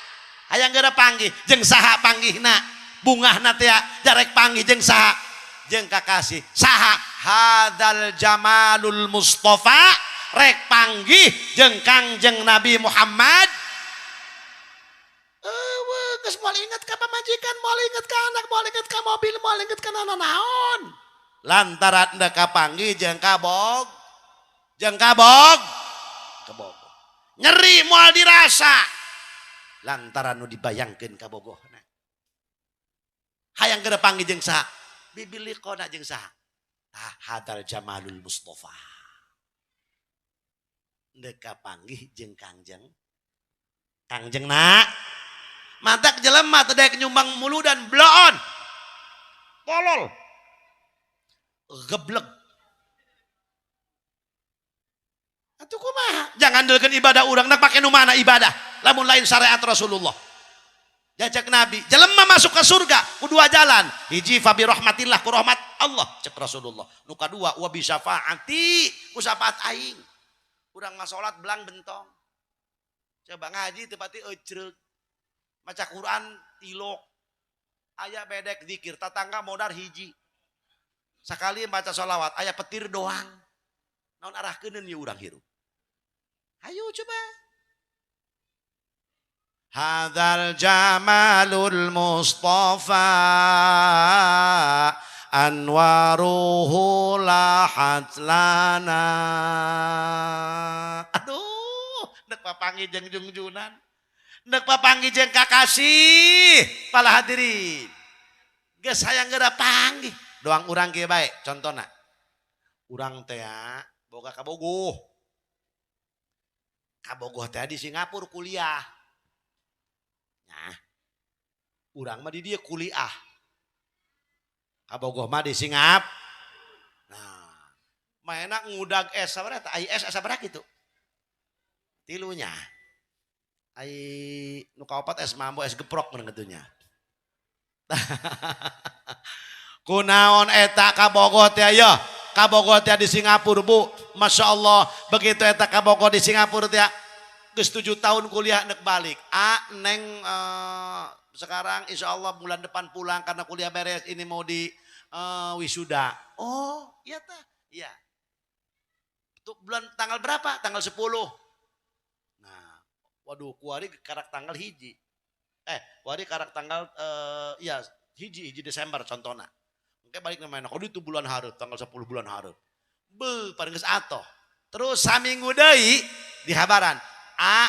Hayang geura panggih jeung saha panggihna? Bungahna teh jarek panggih jeung saha? Jeung kakasih. Saha? Hadal jamalul mustafa rek panggih jeung Kangjeng Nabi Muhammad. Eueuh geus moal inget ka pamajikan, moal inget ka anak, moal inget ka mobil, moal inget ka nanaon. Lantaran ndek kapanggih jeung kabog, jeung kabog, kabogoh. Nyeri moal dirasa. Lantaran nu dibayangkeun kabogohna. Hayang geura panggih jeung saha? Bibilikona jeung saha? Tah hadal jamalul mustafa. Ndek kapanggih jeung Kangjeng. Kangjeng na. Mantak jelema teu daek nyumbang muludan bloon. Tolol. Geblek. Atuh kumaha? Jangan andalkeun ibadah urang nak pake nu mana ibadah? Lamun lain syariat Rasulullah. Jajak Nabi, jelema masuk ke surga ku dua jalan. Hiji fa bi rahmatillah, ku rahmat Allah cek Rasulullah. Nu kadua wa bi syafaati, ku syafaat aing. Urang mah salat belang bentong. Coba ngaji teu pati ecreug. Maca Quran tilok. Aya bedek zikir, tatangga modar hiji. Sakali maca sholawat aya petir doang. Naon arahkeuneun ieu urang hirup? Ayo coba. Hadzal jamalul mustafa anwaruhu lahat lana. Aduh, nek papanggih jeung jungjunan, nek papanggih jeung kakasih. Para hadirin, geus hayang geura panggih. Doang urang kieu bae contona. Urang teh boga kabogoh. Kabogoh teh di Singapura kuliah. Nah, urang mah di dieu kuliah. Kabogoh mah di Singap. Nah, maena ngudag es sabaraha tah? Ai es sabaraha kitu? Tilunya. Ai nu kaopat es mambo, es geprok mun kitu nya. Kunaon eta kabogoh teh ya? Kabogoh teh di Singapura, Bu. Masya Allah, begitu eta kabogoh di Singapura teh geus 7 tahun kuliah nek balik. A neng sekarang insya Allah bulan depan pulang karena kuliah beres, ini mau di wisuda. Oh, iya tah. Iya. Itu bulan tanggal berapa? Tanggal 10. Nah, waduh, kuari karak tanggal 1. Kuari karak tanggal ya 1 Desember contohna. Engke balik namanya, oh itu bulan hareup, tanggal 10 bulan hareup. Be, paling geus atoh. Terus saminggu deui dihabaran, A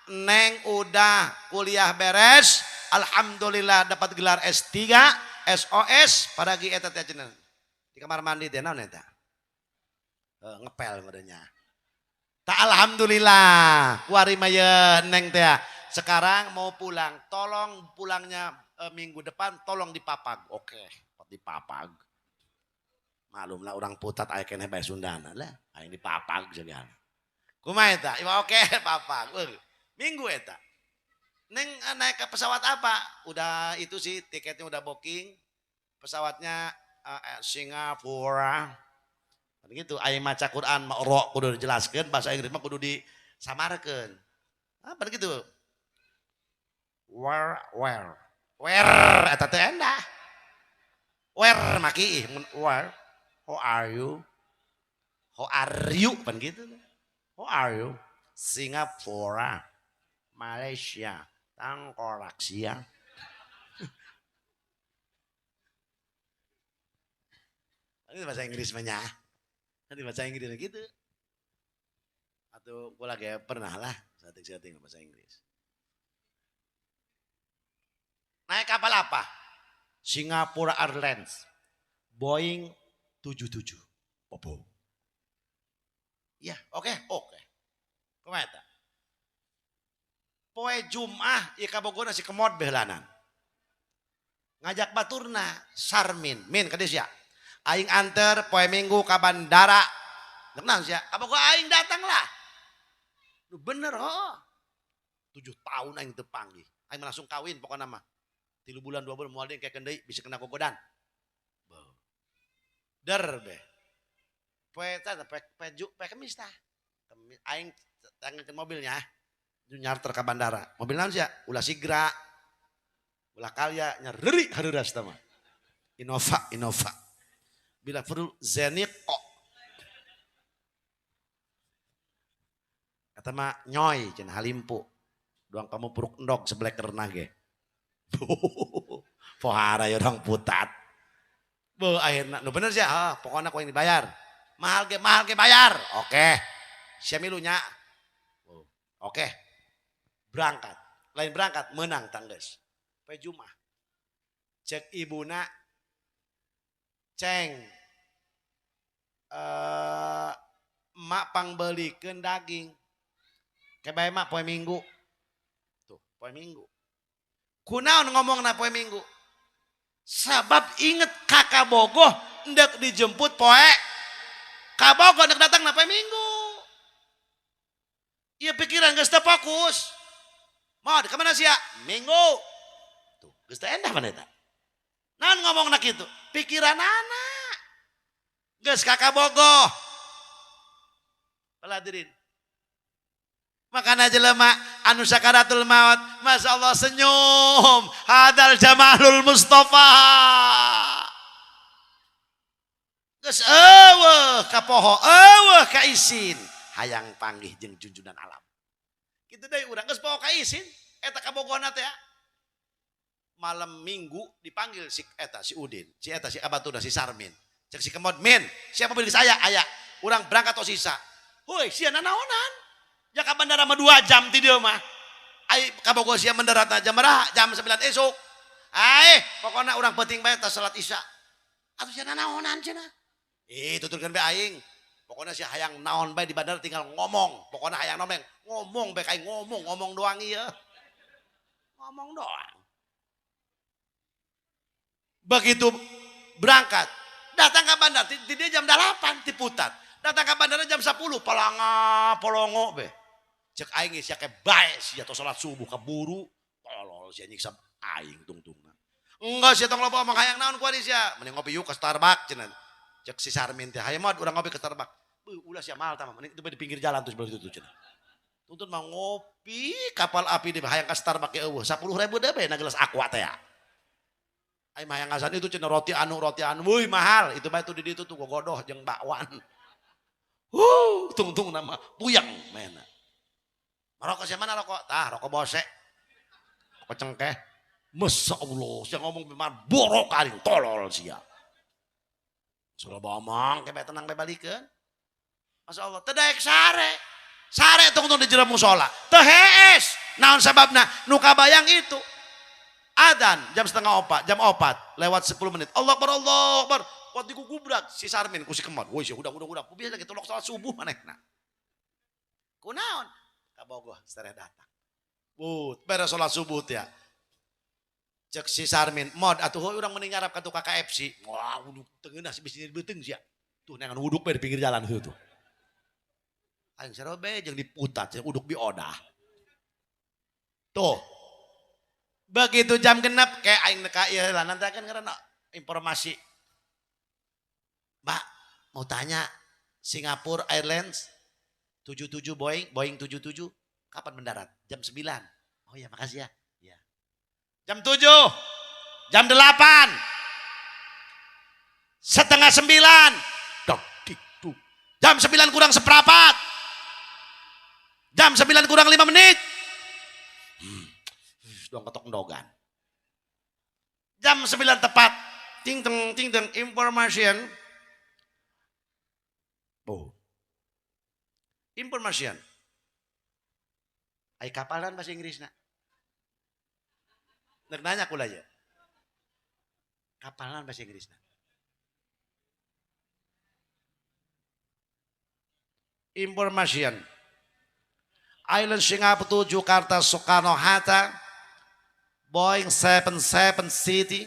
neng udah kuliah beres, alhamdulillah dapat gelar S3, SOS, paragi eta teh cenah. Di kamar mandi teh naon eta? Ngepel merenya. Tak alhamdulillah, kuari mah ye neng teh. Sekarang mau pulang, tolong pulangnya minggu depan tolong dipapag. Oke, dipapag. Malumlah orang putat aya keneh bae Sundana lah, aing dipapag segala. Kumaha eta? Ieu oke papag. Minggu eta. Neng naik ke pesawat apa? Udah itu sih tiketnya udah booking. Pesawatnya Singapura. Gitu, aing maca Quran mah ro kudu dijelaskeun, bahasa Inggris mah kudu disamarkeun. Apa gitu? Where where? Where eta teh endah. Where maki mun where? How are you? How are you pan gitu. How are you? Singapura, Malaysia, Tangkoraksia. Ini bahasa Inggris mah nya. Nanti bahasa Inggris gitu. Atau gue lagi pernah lah setting-setting bahasa Inggris. Naik kapal apa? Singapura Airlines. Boeing 77. Popo. Ya, oke, oke. Kumaha eta? Poe Jumat ieu kabogona si kemod behlanan. Ngajak baturna Sarmin, min ka dieu sia. Aing anter poe Minggu ka bandara. Tenang sia, kabogo aing datang lah. Lu bener oh. 7 tahun aing teu panggih. Aing langsung kawin pokona mah. 3 bulan 2 bulan moal deui engke deui bisa kena gogodan. Der be. Poe eta poe poe Kemis tah. Kemis aing tangkeun mobilnya. Nyarter ka bandara. Mobil naon sia? Ulah Sigra. Ulah Kalya nyereri hareuras tah mah. Innova, Innova. Bila perlu Zenit kok. Kata mah nyoy cenah halimpu. Doang kamu puruk endog seblek renah ge. Pohara ya orang putat. Be akhirna nu bener sia, ah, pokokna ku yang dibayar. Mahal ge bayar. Oke. Sia milu nya. Oke. Berangkat. Lain berangkat menang tangges. Poe Jumat. Cek ibuna ceng emak pangbelikeun daging. Kebae mak poe Minggu. Tuh, poe Minggu. Kunaon ngomongna poe Minggu? Sabab inget kakak bogoh ndek dijemput poe kabogoh ndek datang na poe Minggu. Ieu pikiran geus teu fokus. Mau di mana sia? Minggu. Tuh, geus teu endah mana eta? Naon ngomongna kitu? Pikiran anak. Geus kakak bogoh. Hadirin. Makana jelema anu sakaratul maut, Masya Allah senyum. Hadal jamalul Mustafa. Geus eueuh kapoho, eueuh ka isin. Hayang panggih jeung junjunan alam. Kitu deui urang geus poho ka isin. Eta kabogohna teh malam Minggu dipanggil si eta si Udin, si eta si abatuna si Sarmin. Cek si Kemod, "Min, siapa beli saya? Aya. Urang berangkat atau sisa." Woi, sia nanaonan? Ya ka bandara mah 2 jam ti dieu mah. Ai kabogoh sia mendarat jam berapa? Jam 9 esuk. Ai, pokokna urang penting bae tas salat Isya. Atuh sia nanaonan cenah? Eh, tuturkeun bae aing. Pokoknya si hayang naon bae di bandara tinggal ngomong. Pokoknya hayang naon ngomong bae kayak ngomong, ngomong doang iya. Ngomong doang. Begitu berangkat, datang ke bandara, di dia jam 8 diputar. Datang ke bandara jam 10, palanga polongo be. Cek aing sia ke bae sia tos salat subuh keburu, tolol sia nyiksa aing tungtungna. Enggak sia tong loba omong hayang naon kuari sia, mending ngopi yuk ke Starbucks cenah. Cek si Sarmin teh, hayang mah urang ngopi ke Starbucks. Beuh, ulah sia mahal tah mending itu di pinggir jalan tuh sebelah itu cenah. Tuntun mah ngopi kapal api di hayang ka Starbucks ge eueuh 10.000 deui bae na gelas aqua teh ya. Ai mah hayang ngasan itu cenah roti anu, weuh mahal. Itu mah itu di ditu tuh gogodoh jeung bakwan. Tungtung nama puyeng mena. Rokok siapa mana rokok? Tah, rokok bosek. Rokok cengkeh. Masya Allah, sia ngomong memang borok aing tolol sia. Sudah bomong, kayak tenang bae balikeun. Masya Allah, teu daek sare. Sare tungtung di jero musola. Teu hees. Naon sababna? Nu kabayang itu. Adan jam 3:30, jam 4 lewat 10 menit. Allah Akbar, Allah Akbar. Kuat digugubrak si Sarmin ku si Kemot. Woi, sia udah udah. Biasa gitu lok salat subuh manehna. Kunaon? Kabogoh sereh datang. But, beres salat subuh teh. Cek si Sarmin, "Mod atuh heuh urang mending ngarap ka tukang KFC." Wah, uduk teu ngeunah si bisi beuteung sia. Tuh neangan uduk bae di pinggir jalan heuh tuh. Aing sarobe jeung diputat sia uduk biodah. Tuh. Begitu jam genep kayak aing neka ieu lah nanti akan karena informasi. Mbak, mau tanya Singapore Airlines 77 Boeing, Boeing 77 kapan mendarat? Jam 9. Oh ya, makasih ya. Ya. Jam 7, jam 8, 8:30, dok, dik, duk. Jam 9 kurang seperempat, jam 9 kurang 5 menit. Dong ketok ndogan. Jam 9 tepat, ting teng ting teng information. Oh. Information. Ai kapalan bahasa Inggrisna. Nek nanya kula ya. Kapalan bahasa Inggrisna. Information. Island Singapore to Jakarta Soekarno Hatta Boeing 77 City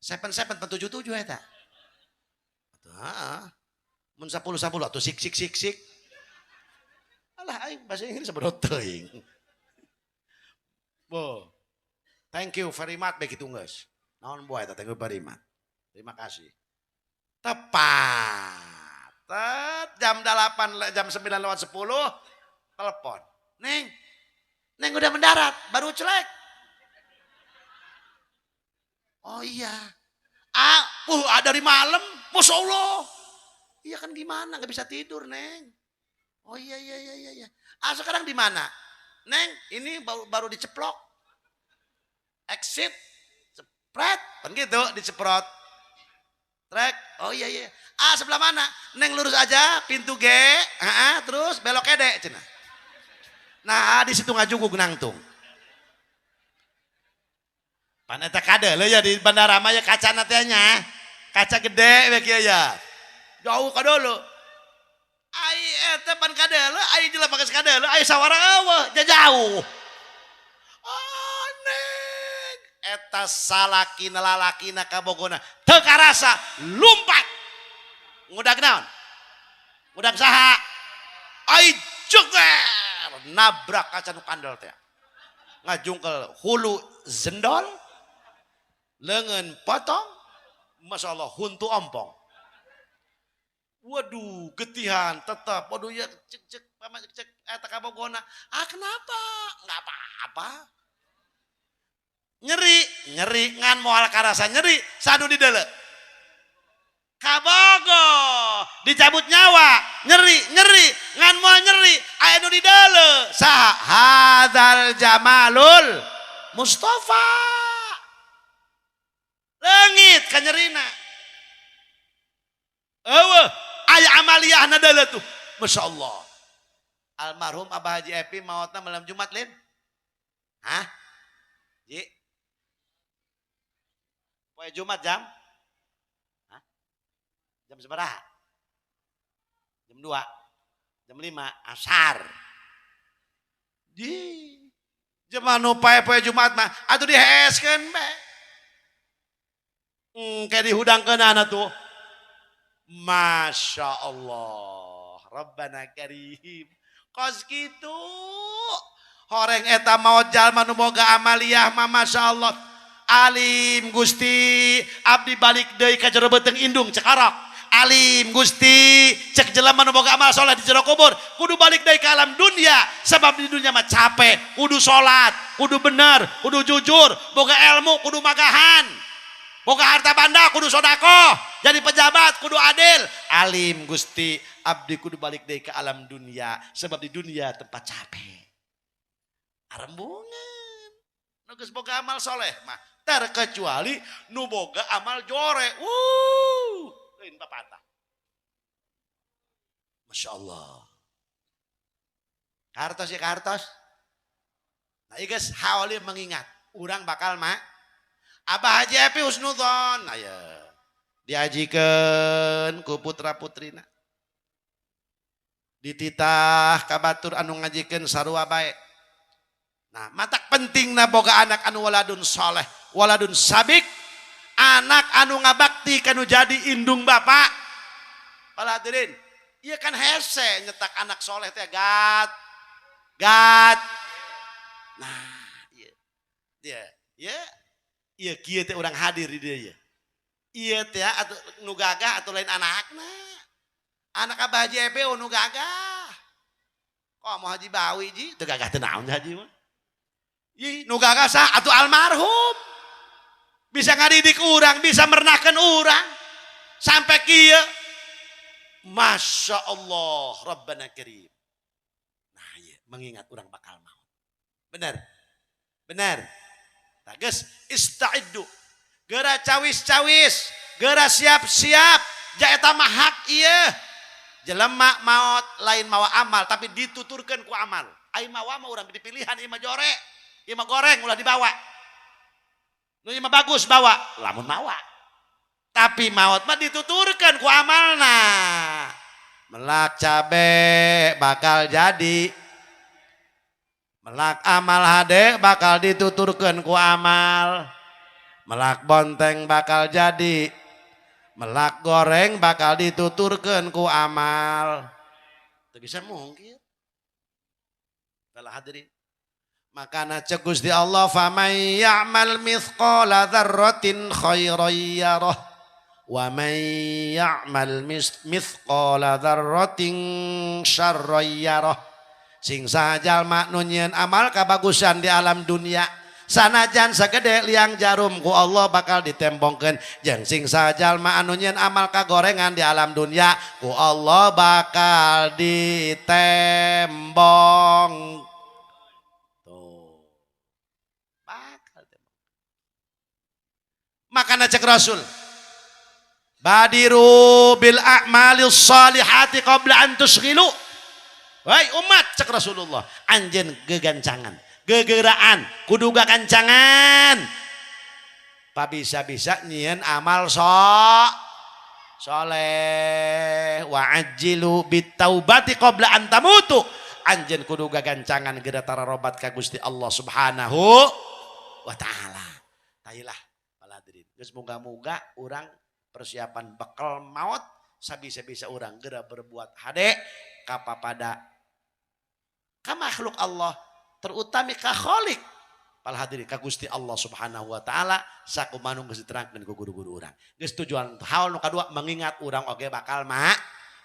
77 77 eta. Atuh, mun 10 10 atuh sik sik sik sik. Alah aing bahasa Inggris sabodo teuing. Bo. Thank you very much begitu geus. Naon boy eta thank you very much. Terima kasih. Tepat. Jam 8 jam 9 lewat 10 telepon. Neng. Neng udah mendarat, baru celek. Oh iya. Ah, dari malam, Masya Allah. Iya kan gimana, nggak bisa tidur, Neng. Oh iya iya iya iya. Ah sekarang di mana? Neng, ini baru diceplok. Exit, cepret, kan gitu, diceprot. Trek, oh iya iya. Ah sebelah mana? Neng lurus aja, pintu G, terus belok ke D, cenah. Nah di situ ngajugug nangtung. Pan eta kade ya di bandara mah ya kaca teh nya. Kaca gede we kieu ya. Jauh ka dulu. Ai eta pan kadeuleu, ai jelema geus kadeuleu, ai sawara eueuh, jauh. Aneh. Eta salakina lalakina kabogona teu karasa lumpat. Ngudag naon? Ngudag saha? Ai jeger nabrak kaca nu kandel teh. Ngajungkel hulu zendol, lengan potong, Masya Allah, huntu ompong. Waduh, getihan tetap. Waduh ya cek cek cek cek eta kabogona. Ah kenapa? Enggak apa-apa. Nyeri, nyeri ngan moal karasa nyeri, sadu di deuleu. Kabogo dicabut nyawa, nyeri nyeri ngan moal nyeri aya nu di deuleu. Saha? Hadzal Jamalul Mustafa. Leungit kanyerina. Eueuh aya amaliyahna deuleu tuh. Masya Allah. Almarhum Abah Haji Epi maotna malam Jumat lin. Hah? Ji? Poe Jumat jam? Hah? Jam sabaraha? Jam 2. Jam 5 asar. Di jelema nu pae-poe Jumat mah atuh diheeskeun bae. Kayak dihudangkeunana tuh. Masya Allah. Rabbana karim. Kos kitu. Horeng eta maot jalma nu boga amaliyah mah Masya Allah. Alim Gusti, abdi balik deui ka jero beuteung indung cekarok. Alim Gusti, cek jelema nu boga amal soleh di jero kubur, kudu balik deui ka alam dunia, sebab di dunia mah capek, kudu salat, kudu bener, kudu jujur, boga ilmu, kudu magahan. Boga harta banda kudu sodakoh, jadi pejabat kudu adil. Alim Gusti, abdi kudu balik deui ka alam dunia, sebab di dunia tempat capek. Arembungan. Nu geus boga amal soleh mah, terkecuali nu boga amal jore. Lain papatah. Masya Allah. Kartos ya kartos. Nah, ieu geus haoli mengingat, urang bakal mah Abah Haji Epi husnudzon, aya diajikeun ku putra putrina. Dititah ka batur anu ngajikeun sarua bae. Nah, matak pentingna boga anak anu waladun soleh, waladun sabik, anak anu ngabakti kanu jadi indung bapak. Para hadirin, ieu kan hese nyetak anak soleh teh gat, gat. Nah, ieu dia, ya, ieu kieu teh urang hadir di dieu ieu. Ieu teh atuh nu gagah atau lain anakna. Anak Abah Haji Epe nu gagah. Kok mau Haji Bawi ji, teu gagah teu naon haji mah. Ih, nu gagah sah atuh almarhum. Bisa ngadidik urang, bisa mernahkeun urang. Sampai kieu. Masya Allah, Rabbana Karim. Nah, iya, mengingat urang bakal maut. Benar. Benar. Nah, geus ista'iddu. Geura cawis-cawis, geura siap-siap. Ja eta mah hak ieu. Jelema maot lain mawa amal tapi dituturkeun ku amal. Ai mawa mah urang dipilihan ieu mah jore. Ieu mah goreng ulah dibawa. Nu ieu mah bagus bawa, lamun mawa. Tapi maot mah dituturkeun ku amalna. Melak cabe bakal jadi. Melak amal hade bakal dituturkeun ku amal. Melak bonteng bakal jadi. Melak goreng bakal dituturkeun ku amal. Teu bisa mungkin. Bala hadirin. Makana cek Gusti Allah faman ya'mal mithqala dzarratin khairan yarah wa man ya'mal mithqala dzarratin syarran yarah. Sing saha jalma nu nyieun amal kabagusan di alam dunia sanajan sagede liang jarum ku Allah bakal ditembongkeun, jeung sing saha jalma anu nyieun amal kagorengan di alam dunia ku Allah bakal ditembong. Tuh. Bakal ditembong. Makana cek Rasul, badiru bil a'malis salihati qabla an tushghilu. Wahai umat, cek Rasulullah, anjeun gegancangan, gegeraan, kudu gagancangan. Pabisa-bisa nyieun amal soleh wa ajjilu bitaubati qabla an tamutu. Anjeun kudu gagancangan geura tararobat ka Gusti Allah Subhanahu wa taala. Tailah para hadirin. Geus moga-moga urang persiapan bekal maut sabisa-bisa urang geura berbuat hade kapapada ka makhluk Allah, terutama ka Khalik. Para hadirin, ka Gusti Allah Subhanahu wa taala sakumaha nu geus diterangkeun ku guru-guru urang. Geus tujuan haul nu kadua mengingat urang oge bakal ma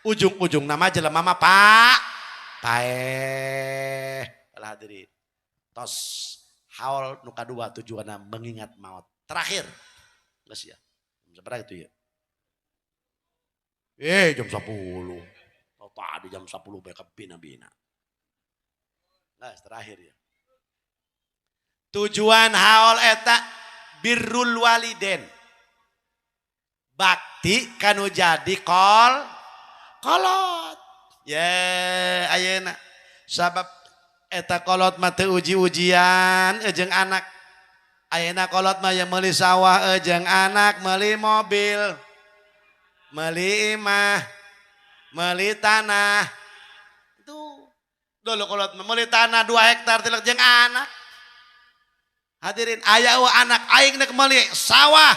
ujung-ujung nama jelema mah Pak paeh. Para hadirin, tos haul nu kadua tujuanna mengingat maut. Terakhir geus ya. Sabaraha itu ya? Jam 10. Oh, tadi jam 10 bae bina-bina. Nah, terakhir ya. Tujuan haul eta birrul waliden. Bakti kanu jadi kolot. Ya, ayeuna sabab eta kolot mah teu uji-ujian jeung anak. Ayeuna kolot mah yang meuli sawah jeung anak, meuli mobil, meuli imah, meuli tanah. Itu dulu kolot mah meuli tanah 2 hektar tilak jeung anak. Hadirin, aya eueuh anak aing nek meuli sawah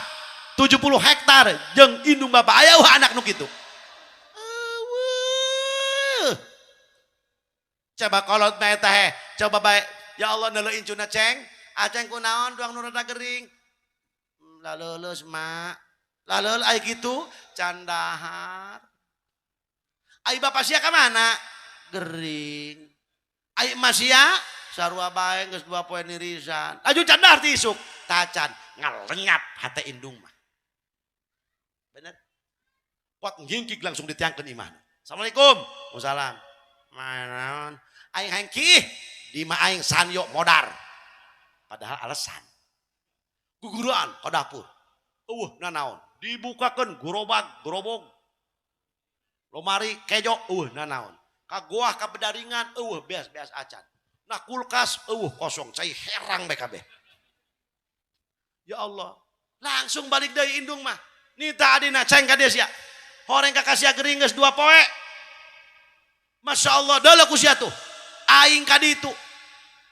70 hektar jeung indung bapak, aya eueuh anak nu kitu. Eueuh. Coba kolot mah eta heh, coba bae ya Allah neuleuh incuna ceng, aceng kunaon duang nu rada gering. Laleuleus mak. Laleuleus ai kitu candahar. Ai bapak sia ka mana? Gering. Ai emak sia sarua bae geus 2 poe nirisan. Aju candahar ti isuk, tacan ngalenyap hate indung mah. Bener? Pot ngingkik langsung ditiangkeun imah. Assalamualaikum. Waalaikumsalam. Manaon? Aing hayang kiih di mah aing sanyo modar. Padahal alasan. Guguruan ka dapur. Eueuh nanaon? Dibukakeun gerobak, gerobog. Lomari kejo eueuh nanaon. Ka goah ka bedaringan eueuh beas-beas acan. Nah kulkas eueuh kosong, cai herang bae kabeh. Ya Allah, langsung balik deui indung mah. Nita adina ceng ka dieu sia. Horeng ka kasia gering geus 2 poe. Masya Allah, deuleu ku sia tuh. Aing ka ditu.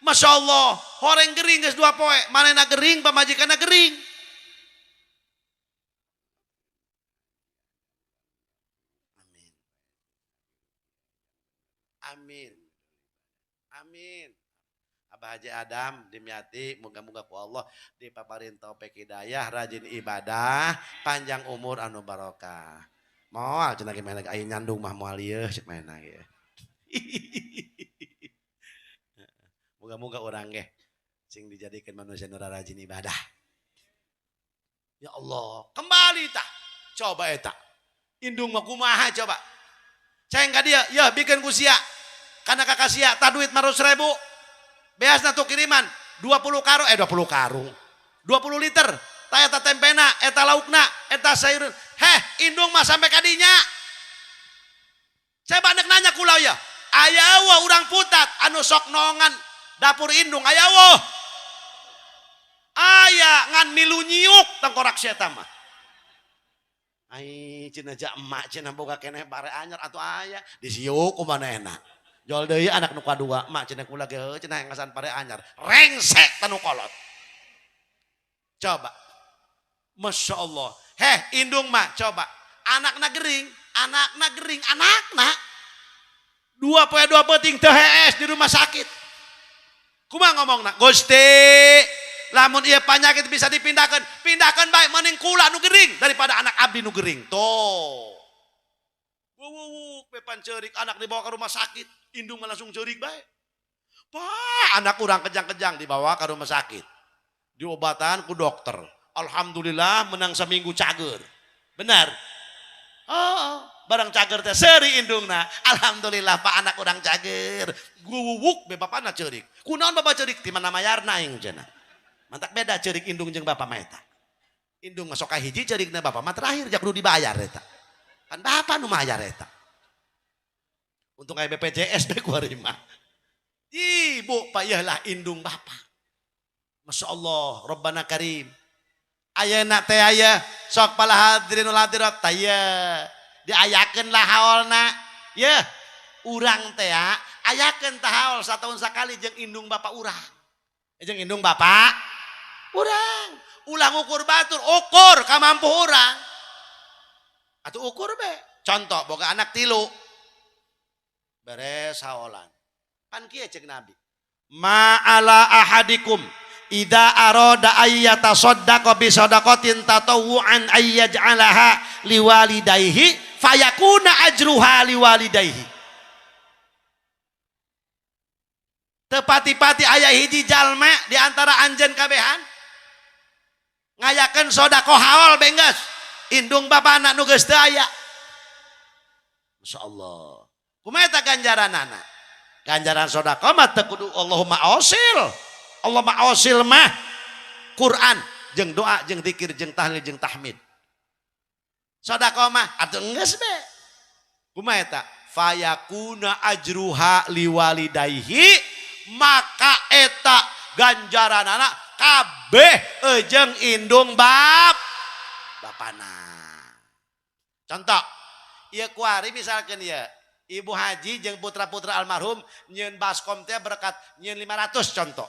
Masya Allah, horeng gering geus 2 poe, manehna gering, pamajikanna gering. Amin. Amin. Amin. Abah Haji Adam dimyati, moga-moga ku Allah dipaparin taufik hidayah, rajin ibadah, panjang umur anu barokah. Moal cenah ge main lagi aya nyandung mah moal ieu cek main lagi. Moga-moga urang ge sing dijadikan manusia nu rajin ibadah. Ya Allah, kembali tah. Coba eta. Indung mah kumaha coba. Ceng ka dieu, yeuh bikeun ku sia. Kana kakak sia tah duit 500.000. Beasna tuh kiriman 20 karung, 20 karung. 20 liter. Tah eta tempena, eta laukna, eta sayuran. Heh, indung mah sampai kadinya. Coba nek nanya kula ya. Aya eueuh urang putat anu sok nongan dapur indung aya eueuh. Aya ngan milu nyiuk tengkorak sia eta mah. Ai cenah ja emak cenah boga keneh bare anyar atuh aya disiuk kumaha enak. Jol deui anak nu kadua, mak cenah kula ge heuh cenah ngasan pare anyar. Rengsek tanu kolot. Coba. Masya Allah. Heh, indung mah coba. Anakna gering, anakna gering, anakna 2 poe 2 peuting teu hees di rumah sakit. Kumaha ngomongna? Gusti, lamun ieu panyakit bisa dipindahkeun, pindahkeun bae mending kula nu gering daripada anak abdi nu gering. Tuh. Wuwuwuk, pepan ceurik anak dibawa ke rumah sakit, indung mah langsung ceurik bae. Pak, anak urang kejang-kejang dibawa ke rumah sakit. Diobatan ku dokter. Alhamdulillah menang seminggu cager. Benar? Oh, barang cager teh seuri indungna. Alhamdulillah pak anak urang cager. Guwuwuk be bapana ceurik. Kunaon bapak ceurik? Di mana mayarna aing cenah. Mantak beda ceurik indung jeung bapak mah eta. Indung mah sok kahiji ceurikna bapak mah terakhir jak kudu dibayar eta. Kan bapak nu mayar eta. Untung aya BPJS be kuari mah. Ibu pak iyalah indung bapak. Masya Allah, Rabbana Karim. Ayeuna teh aya sok pala hadirin wal hadirat teh diayakeun lah haolna. Yeuh, urang teh ayakeun tah haol satahun sakali jeung indung bapak urang. Jeung indung bapak urang. Ulah ngukur batur, ukur kamampu urang. Atuh ukur be. Contoh boga anak 3. Beres haolan. Pan kieu ceuk Nabi. Ma ala ahadikum idza arada ayyatasaddaqa bi sadaqatin tatawwu'an ayyaj'alaha liwalidayhi fayakuna ajruha liwalidayhi. Tepati-pati aya hiji jalma di antara anjeun kabehan ngayakeun sedekah haol benggeus indung bapana nu geus teu aya. Masya Allah. Kumaha eta ganjaranana? Ganjaran sedekah mah teu kudu Allahumma ausil. Allahumma ausil mah Quran jeung doa jeung zikir jeung tahlil jeung tahmid. Sedekah mah atuh geus be. Kumaha eta? Fayakuna ajruha liwalidayhi, maka eta ganjaranana kabeh jeung indung bapana. Contoh, ieu kuari misalkan ieu Ibu Haji jeung putra-putra almarhum nyieun baskom teh berkat nyieun 500 contoh.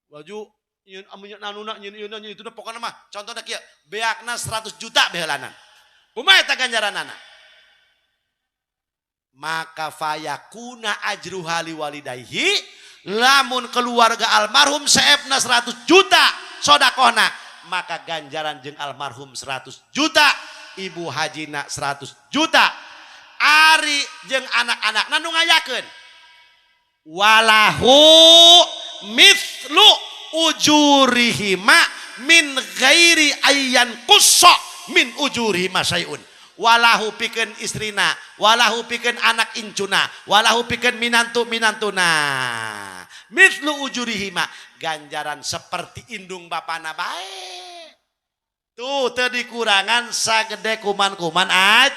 Baju nyieun amun anuna nyieun ieu nyieun itu pokokna mah contohna kieu beakna 100 juta beheulanan. Kumaha eta ganjaranana? Maka fayakuna ajruha liwalidayhi, lamun keluarga almarhum seepna 100 juta sodakohna, maka ganjaran jeung almarhum 100 juta, ibu hajina 100 juta, ari jeung anak-anak nu ngayakeun walahu mithlu ujurihima min ghairi ayyan qussa min ujurihima syai'un. Walahu pikeun istrina, walahu pikeun anak incuna, walahu pikeun minantu minantuna, mithlu ujurihima, ganjaran seperti indung bapana bae. Tuh teu dikurangan sagede kuman-kuman aj.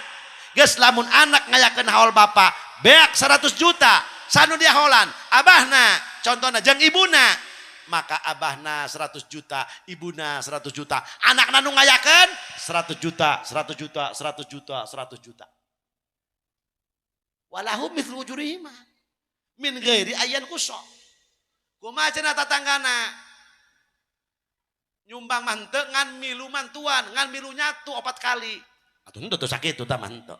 Geus lamun anak ngayakeun haul bapa beak 100 juta sanu dia haolan abahna contohna jeung ibuna, maka abahna 100 juta, ibuna 100 juta, anakna nu ngayakeun 100 juta, 100 juta, 100 juta, 100 juta. Walahu mithlu ujurihima min ghairi ayyan qussa. Kumaha cenah tatanggana? Nyumbang mah henteu ngan milu mantuan, ngan milu nyatu 4 kali. Atuh henteu teu sakitu tah mah henteu.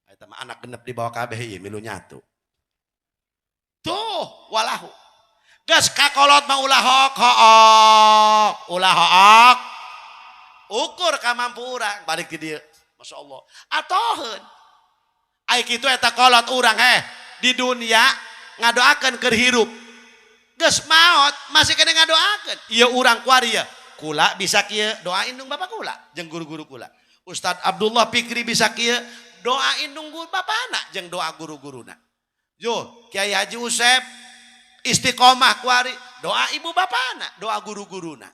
Eta mah anak genep dibawa kabeh ieu milu nyatu. Tuh walahu. Geus kakolot mah ulah hok hook, ulah hook. Ukur kamampu urang balik di dieu. Masya Allah. Atoheun. Ai kitu eta kolot urang di dunia ngadoakeun keur hirup. Geus maot masih kena ngadoakeun. Ieu urang kuari ya. Kula bisa kieu doa indung bapak kula jeung guru-guru kula. Ustad Abdullah Fikri bisa kieu doa indung guru bapana jeung doa guru-guruna. Yo Kiai Haji Usep istiqomah kuari doa ibu bapana, doa guru-guruna.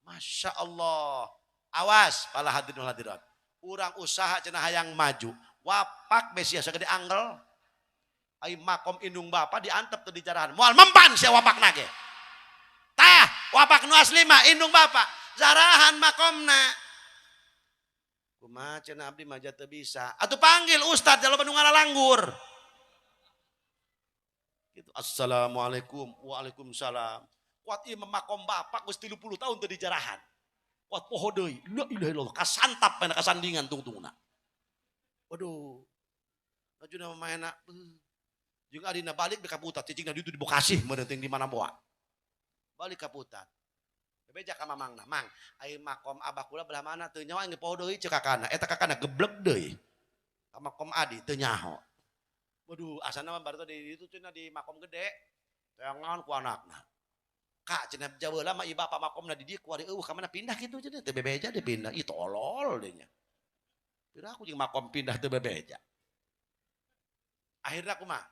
Masya Allah. Awas para hadirin wal hadirat. Urang usaha cenah hayang maju. Wapak besi sagede anggel. Ai makom indung bapa diantep teu dijarahan. Moal mempan sia wapakna ge. Tah, wapak nu asli mah indung bapa. Jarahan makomna. Kumaha cenah abdi mah teu bisa. Atuh panggil ustad jalo nu ngalalanggur. Gitu. Assalamualaikum, waalaikumsalam. Kuat ieu makom bapak geus 30 tahun teu dijarahan. Kuat poho deui. La ilaha illallah, kasantap mana kasandingan tungtungna. Waduh. Lajuna mah enak. Jeung adina balik ka Putat, cicingna ditu di Bekasi meureun teuing di mana boa. Balik ka Putat. Bebeja ka mamangna, "Mang, ai makom abah kula belah mana teu nyaho aing poho deui ceuk kakana." Eta kakana geblek deui. Ka makom adi teu nyaho. Waduh, asana mah baru di ditu cenah di makom gede. Teangan ku anakna. Kak cenah jaweula mah ieu bapak makomna di dieu kuari eueuh ka mana pindah kitu cenah teu bebeja deh pindah. Ih tolol deui nya. Pira aku jeung makom pindah teu bebeja. Akhirna kumaha?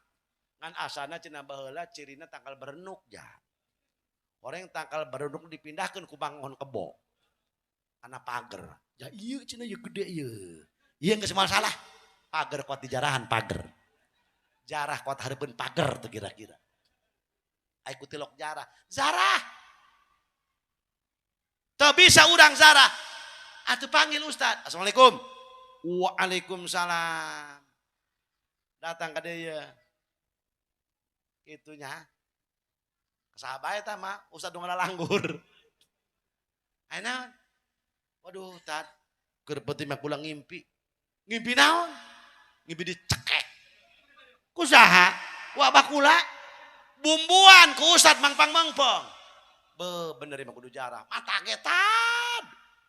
Ngan asana cenah baheula cirina tangkal berenuk ja. Orang tangkal berenuk dipindahkeun ku bangun kebo. Kana pager. Ja ieu cenah ieu gede ieu. Ieu geus moal salah. Pager kuat dijarahan pager. Jarah kuat hareupeun pager tuh kira-kira. Ai ku tilok jarah. Zarah. Teu bisa urang zarah. Atuh panggil ustad. Assalamualaikum. Waalaikumsalam. Datang ka dieu. Itunya. Sahabat eta mah ustad nu ngalalanggur. Aya naon? Waduh, tad. Keur penting mah kula ngimpi. Ngimpi naon? Ngimpi dicekek. Ku saha? Ku abah kula. Bumbuan ku ustad mangpang mangpong. Be bener mah kudu jarah. Mata ge tad.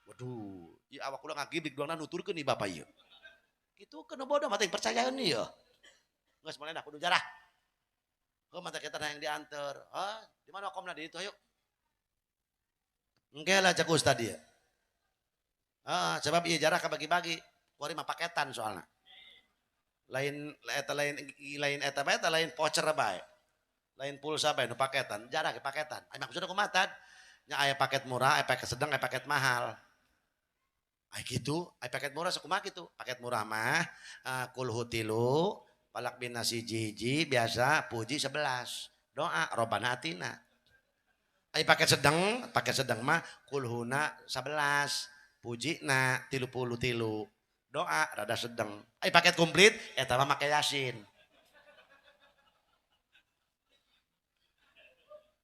Waduh, ieu awak kula ngagibrik doangna nuturkeun ieu bapak ieu. Kitu keun bodoh mah teh percayaeun ieu. Geus manehna kudu jarah. Heuh mata kita yang diantar. Ah, di mana makomna di itu ayo. Engke lah cek ustad dia. Ah, sebab ieu jarah kabagi-bagi. Kuari mah paketan soalna. Lain eta lain lain eta bae eta lain voucher bae. Lain pulsa bae nu paketan, jarang ge paketan. Ai maksudna kumaha tad? Nya aya paket murah, aya paket sedang, aya paket mahal. Ai kitu, aya paket murah sakumaha kitu? Paket murah mah kulhu 3, palak bin-nas hiji-hiji, biasa puji 11. Doa robbana atina. Ai paket sedang mah kulhuna 11, pujina 33. Doa rada sedang. Ai paket komplit eta mah make yasin.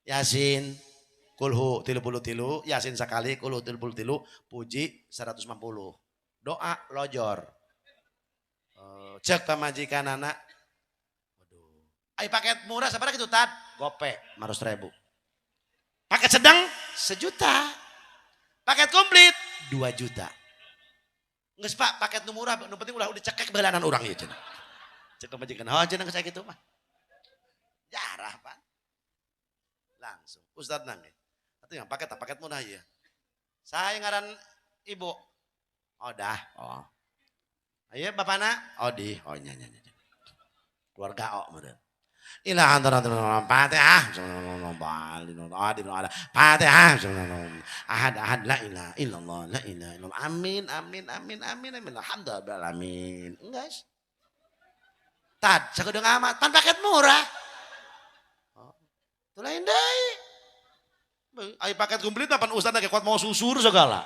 Yasin kulhu 33, yasin sakali kulhu 33, puji 150. Doa lojor. Cek pamajikan anak. Waduh. Ai paket murah sabaraha kitu tad? Gope 500.000. Paket sedang 1 juta. Paket komplit 2 juta. Geus Pak, paket nu murah nu penting ulah dicekek beulanan urang ieu cenah. Cek pamajikan, oh cenah geus aya kitu mah. Jarah Pak. Langsung ustad nangis. Atuh yang paket paket murah ieu. Saya ngaran ibu. Oh dah, oh. Ayo bapana, oh di, oh nya nya nya. Keluarga oh meureun. Ila antara Fatihah, Fatihah, ahad ahad la ilaha illallah la ilaha illallah. Amin amin amin amin amin alhamdulillah amin. Guys. Tad sakedeung amat pan paket murah. Oh. Tuh lain deui. Ai paket komplit pan ustad ge kuat mau susur segala.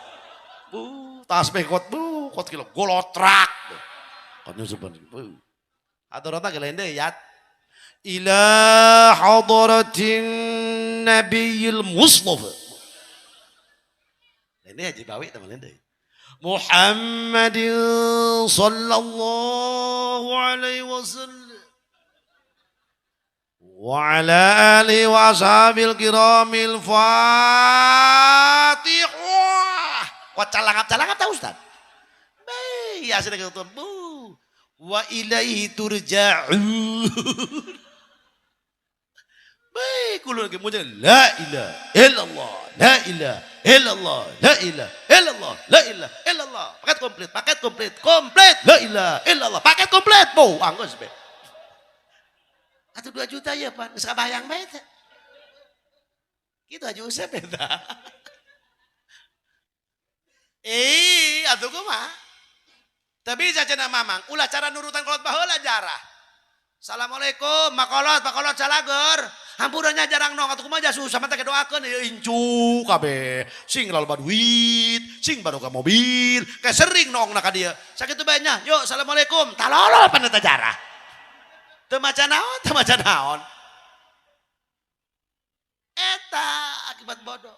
Bu, tasbih kuat bu, kuat kilo golotrak. Kuat nyusupan. Bu. Aturna ge lain deui ya. Ila hadratin nabiyil mustafa. Ini Haji Bawi teman ini. Muhammadin sallallahu alaihi wasallam wa ala alihi wa ashabil kiramil fatihah. Wa calangap-calangap tahu Ustaz? Baik, ya sudah ketemu. Wa ilaihi turja'un. Baik, kulun ke muja la ilaha illallah, la ilaha illallah, la ilaha illallah, la ilaha illallah. Paket komplit, paket komplit, komplit, la ilaha illallah, paket komplit. Bu, anggeus be. Atuh 2 juta ya, Pak. Geus kabayang bae teh. Kitu Haji Usep eta. Atuh kumaha? Teu bisa cenah mamang, ulah cara nurutan kolot baheula jarah. Assalamualaikum, makolot, makolot salageur. Hampurannya jarang nong, atuh kumaha susah mah teh doakeun ieu incu kabeh. Sing loba duit, sing baru ka mobil, kayak sering nongna ka dieu. Sakitu bae nya, yuk assalamualaikum, talolol pan eta jarah. Teu maca naon, teu maca naon. Eta akibat bodoh.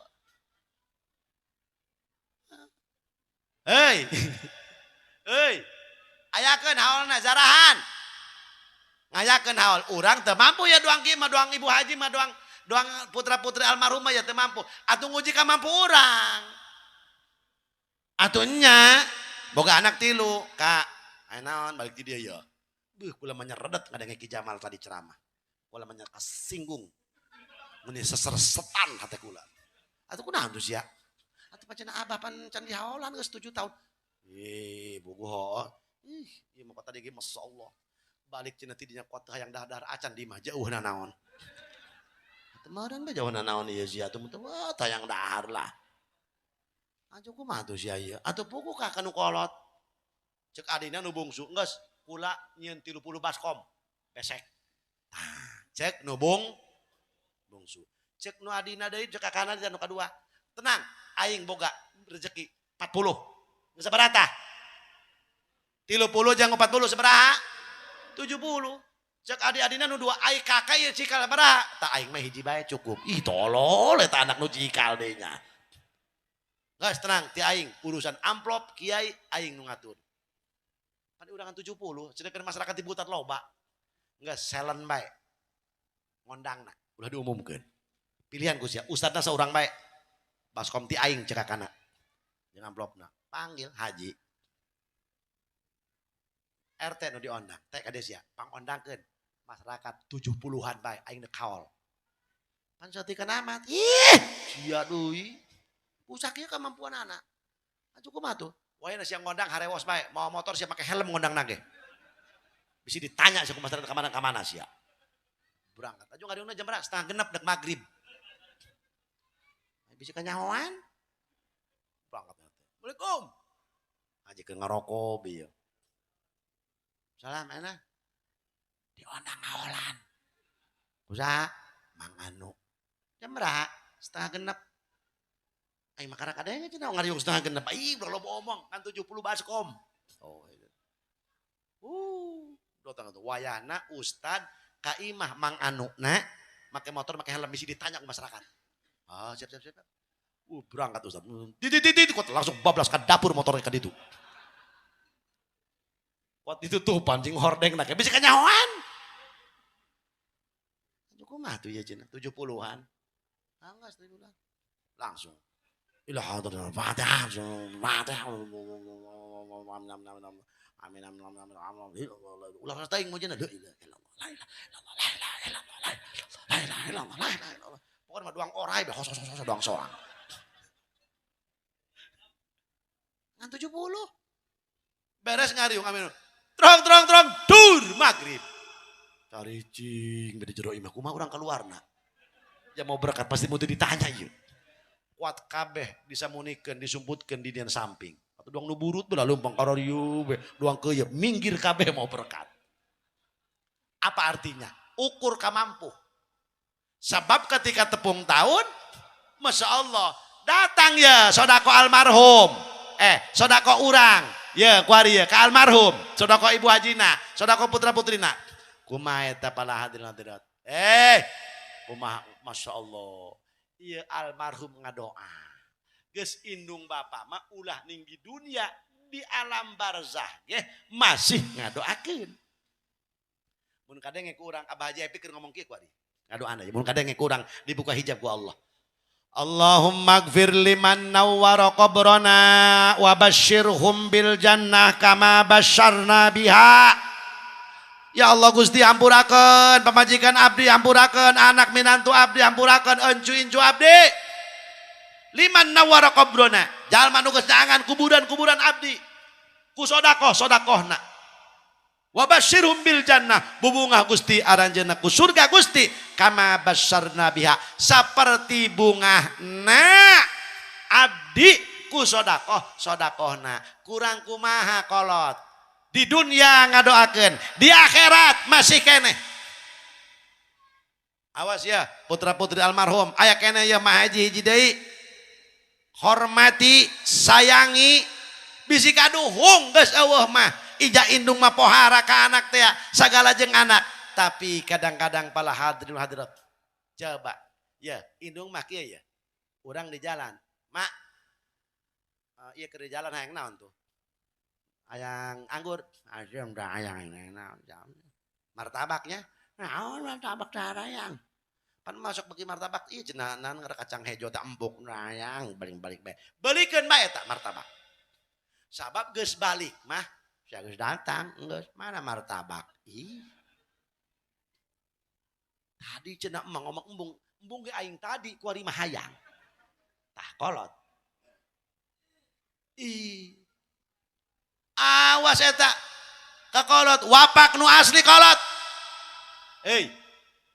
Hei. Hei. Ayakeun haolna jarahan. Ngayakeun haol urang teu mampu ya doang kieu mah doang ibu haji mah doang doang putra-putri almarhumah ya teu mampu. Atuh nguji ka mampu urang. Atuh nya boga anak 3, Kak. Aya naon balik di dieu ya. Beuh kula mah nyeredet ngadenge Ki Jamal tadi ceramah. Kula mah kasinggung. Mun sesersetan hate kula. Atuh kunaon tuh sia? Atuh pancen abah pan can dihaolan geus 7 tahun. Ih, bogoh heuh. Ih, ieu mah tadi ge masyaallah. Balik cenah ti dinya kuat hayang dahar acan di mah jauh nanaon. Atuh meureun bae jauh nanaon ieu sia atuh mah hayang dahar lah. Atuh kumaha tuh sia ieu? Atuh puguh ka kanu kolot. Cek adina nu bungsu geus kula nyieun 30 baskom besek. Tah, cek nu bungsu. Cek nu adina deui cek kakana nu kadua. Tenang, aing boga rezeki 40. Geus sabaraha tah? 30 jeung 40 sabaraha? 70. Cek adi-adina nu 2 ai kakak ieu cikal sabaraha? Tah aing mah hiji bae cukup. Ih tolol eta anak nu cikal deui nya. Geus tenang ti aing urusan amplop kiai aing nu ngatur. Pan urangan 70, sedangkan masyarakat di Butat loba. Geus selen bae. Ngondangna ulah diumumkeun. Pilihan ku sia, ustadna saurang bae. Baskom ti aing cek kakana. Jeung amplopna. Panggil haji. RT nu diondang, teh ka sia, pangondangkeun masyarakat 70-an bae aing deuk haol. Pan saeutik amat. Ih, sia deui. Pusak ieu kemampuan anak. Atuh kumaha tuh? Wah, sia ngondang harewos bae, mau motor sia pakai helm ngondang nage. Bisa ditanya sih masyarakat kemana kemana sia. Berangkat aja ngariungna jam berapa? 5.30 dek maghrib. Bisa kanyahoan. Berangkat. Assalamualaikum. Aja ke ngerokok bieu. Salam enak. Diondang ngaolan. Usaha Mang Anu. Jam berapa? 5.30. Aing makara kadang cenah ngariung 5.30. Ih, udah loba omong kan 70 baskom. Oh. Iya. Datang tuh wayahna ustad ka imah Mang Anu na make motor make helm, bisi ditanya ke masyarakat. Ah, siap siap siap. Berangkat ustad. Titit titit langsung bablas ke dapur motornya ka ditu. Kuat itu tuh pancing hordeng nak bisa kanyahoan. Kumaha tuh ya cenah 70-an. Anggas 70-an. Langsung. Ila hadratil Fatihah, Fatihah. Amin amin amin amin amin. Ulah rasa teuing mujana la ilaha illallah, la ilaha illallah, la ilaha illallah, la ilaha illallah, la ilaha illallah. Pokoknya mah doang orai be hos hos hos doang soang. Ngan 70. Beres ngariung amin. Trong trong trong dur maghrib. Cari cing beda jero imah kumaha urang keluarna. Ya mau berkat pasti mau ditanya ieu. Kuat kabeh disamunikeun disumputkeun di dian samping. Atau doang nu burut beulah lumpang kararieu be doang keuyeup minggir kabeh mau berkat. Apa artinya? Ukur kamampu. Sebab ketika tepung tahun, Masya Allah, datang ya sodako almarhum. Sodako urang, ya kuari ya ke almarhum, sodako ibu hajina, sodako putra putrina. Kumaha eta pala hadirin hadirat. Kumaha Masya Allah. Iya almarhum ngadoa. Geus indung bapa mah ulah ninggi dunia di alam barzah ge masih ngadoakeun. Mun kadenge ku urang Abah Haji pikir ngomong kieu ku adi. Ngadoana ya mun kadenge ku urang dibuka hijab ku Allah. Allahumma gfir liman nawwara qabrana wa basyirhum bil jannah kama basyarna biha. Ya Allah Gusti hampurakeun pamajikan abdi, hampurakeun anak minantu abdi, hampurakeun encu-incu abdi. Liman nawwara qabrana, jalma nu geus nyaangan kuburan-kuburan abdi ku sedekah sedekahna. Wa basyirhum bil jannah, bubungah Gusti aranjeunna ku surga Gusti kama basyarna biha, saperti bungahna abdi ku sedekah sedekahna. Kurang kumaha kolot di dunia ngadoakeun, di akhirat masih keneh. Awas ya putra putri almarhum, aya keneh ya mah haji hiji deui. Hormati, sayangi, bisi kaduhung geus eueuh mah. Ija indung mah pohara ka anak teh sagala jeung anak. Tapi kadang-kadang pala hadirin hadirat. Coba ya indung mah kieu ya. Urang di jalan, mak ieu keur di jalan hayang naon tuh? Hayang anggur, ayam dah hayang naon. Martabaknya, naon martabak hayang. Pan masuk bagi martabak, ieu cenah naon ngarah kacang hejo teh empuk hayang balik-balik bae. Belikeun bae eta martabak. Sabab geus balik mah sia geus datang, geus mana martabak? Ih. Tadi cenah emang ngomong embung, embung ge aing tadi kuari mah hayang. Tah kolot. Ih. Awas eta kakolot, wapak nu asli kolot. Hei,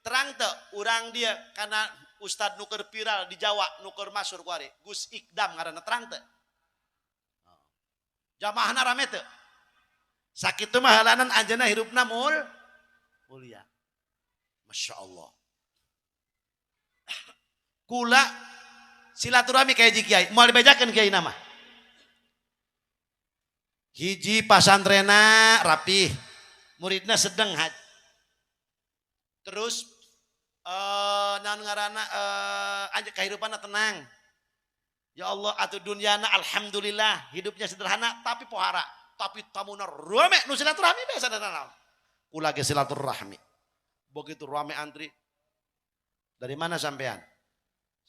terang teu urang dia karena ustad nu keur viral di Jawa, nu keur masyhur kuari, Gus Iqdam ngaranna, terang teu? Jamaahna rame teu? Sakitu mah halanan anjeunna hirupna mulia. Masya Allah. Kula silaturahmi kayak kiai, moal dibejakeun kiai nama. Hiji pasantrena rapih, muridna sedeng haj. Terus naon ngaranna anjeun kahirupanna tenang. Ya Allah atuh dunyana alhamdulillah hidupnya sederhana tapi pohara, tapi tamuna rame nu silaturahmi biasa naon. Kula ge silaturahmi. Begitu rame antri. Dari mana sampean?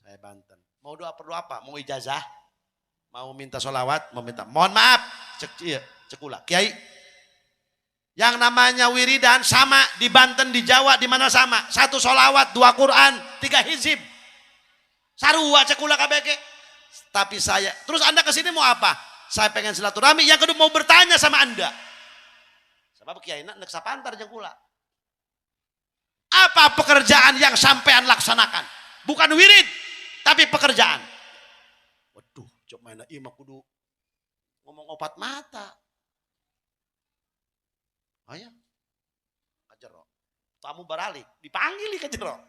Saya Banten. Mau doa perlu apa? Mau ijazah? Mau minta sholawat? Mau minta? Mohon maaf, cek iya, cekula. Kiai, yang namanya wiridan sama di Banten, di Jawa, di mana sama. 1 sholawat, 2 Quran, 3 hizib. Sarua cekula KBG. Tapi saya, terus Anda kesini mau apa? Saya pengen silaturahmi. Yang kedua, mau bertanya sama Anda. Sebab kiai nek sapantar jeung kula. Apa pekerjaan yang sampean laksanakan? Bukan wirid, tapi pekerjaan. Waduh, cok main ieu mah kudu ngomong opat mata. Aya. Ka jero. Tamu baralik, dipanggil ka jero.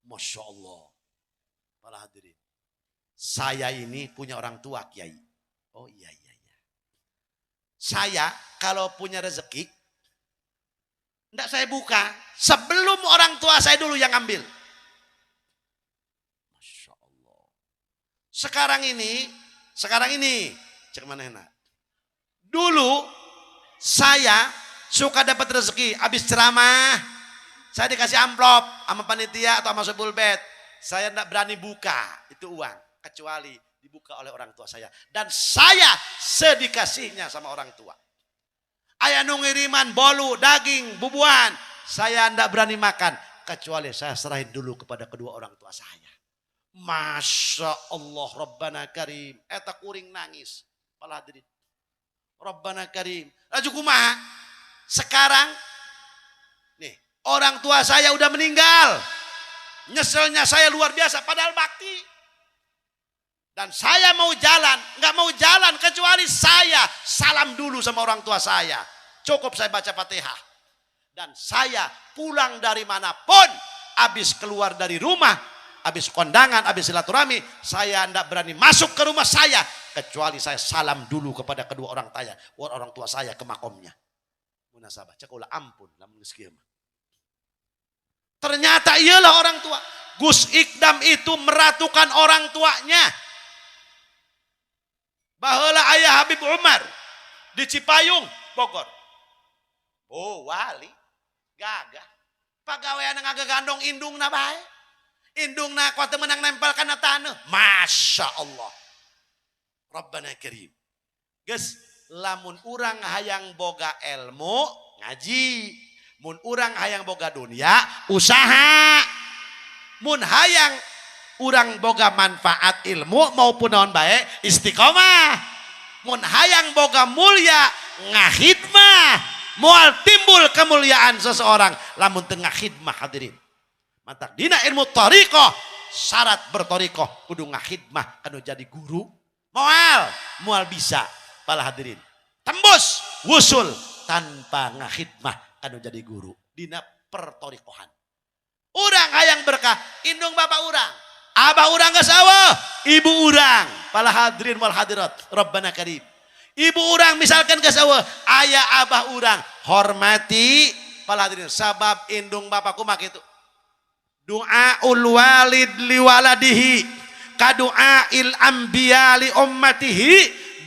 Masya Allah. Para hadirin. Saya ini punya orang tua, Kiai. Oh iya. Saya kalau punya rezeki, enggak saya buka. Sebelum orang tua saya dulu yang ambil. Masya Allah. Sekarang ini, cek mana enak. Dulu saya suka dapat rezeki habis ceramah, saya dikasih amplop sama panitia atau sama sebulbet. Saya tidak berani buka itu uang kecuali dibuka oleh orang tua saya dan saya sedikasihnya sama orang tua. Aya nu ngiriman bolu, daging, bubuan, saya tidak berani makan kecuali saya serahin dulu kepada kedua orang tua saya. Masya Allah, Rabbana Karim. Eta kuring nangis. Para hadirin. Rabbana Karim. Laju kumaha? Sekarang nih, orang tua saya udah meninggal. Nyeselnya saya luar biasa, padahal bakti. Dan saya mau jalan, nggak mau jalan kecuali saya salam dulu sama orang tua saya. Cukup saya baca Fatihah. Dan saya pulang dari manapun, habis keluar dari rumah, habis kondangan, habis silaturahmi, saya tidak berani masuk ke rumah saya kecuali saya salam dulu kepada kedua orang tua saya ke makomnya. Munasabah, cek ulah ampun lamun geus kieu mah. Ternyata iyalah orang tua. Gus Iqdam itu meratukan orang tuanya. Baheula ayah Habib Umar di Cipayung, Bogor. Oh, wali. Gagah. Pagawean ngagagandong indungna bae. Indungna kuat menang nempel kana taneuh. Masya Allah. Rabbana Karim. Geus, lamun urang hayang boga ilmu, ngaji. Mun urang hayang boga dunia, usaha. Mun hayang urang boga manfaat ilmu maupun naon bae, istiqomah. Mun hayang boga mulia, ngahidmah. Moal timbul kemuliaan seseorang lamun teu ngahidmah, hadirin. Matak dina ilmu thariqah, syarat berthariqah kudu ngahidmah kanu jadi guru. Moal, moal bisa para hadirin. Tembus wusul tanpa ngahidmah kanu jadi guru dina perthariqohan. Urang hayang berkah indung bapak urang. Abah urang geus euweuh, ibu urang. Para hadirin wal hadirat, Rabbana Karim. Ibu urang misalkan geus euweuh, aya abah urang, hormati para hadirin, sabab indung bapakku mah kitu. Doaul walid liwaladihi kadu'ail anbiya li ummatihi,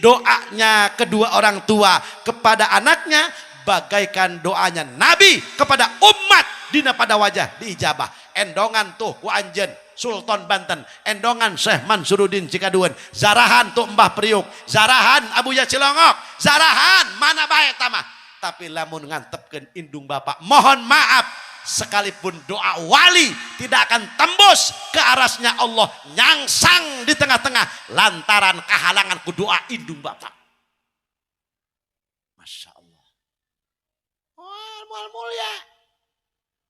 doanya kedua orang tua kepada anaknya bagaikan doanya nabi kepada umat dina pada wajah diijabah. Endongan tuh ku anjeun Sultan Banten, endongan Syekh Mansuruddin Cikaduen, zarahan tuh Mbah Priuk, zarahan Abuya Cilongok, zarahan mana bae tamah. Tapi lamun ngantepkeun indung bapak, mohon maaf, sekalipun doa wali tidak akan tembus ke arasnya Allah, nyangsang di tengah-tengah lantaran kehalangan ku doa indung bapak. Masya Allah. Mual mual mulia.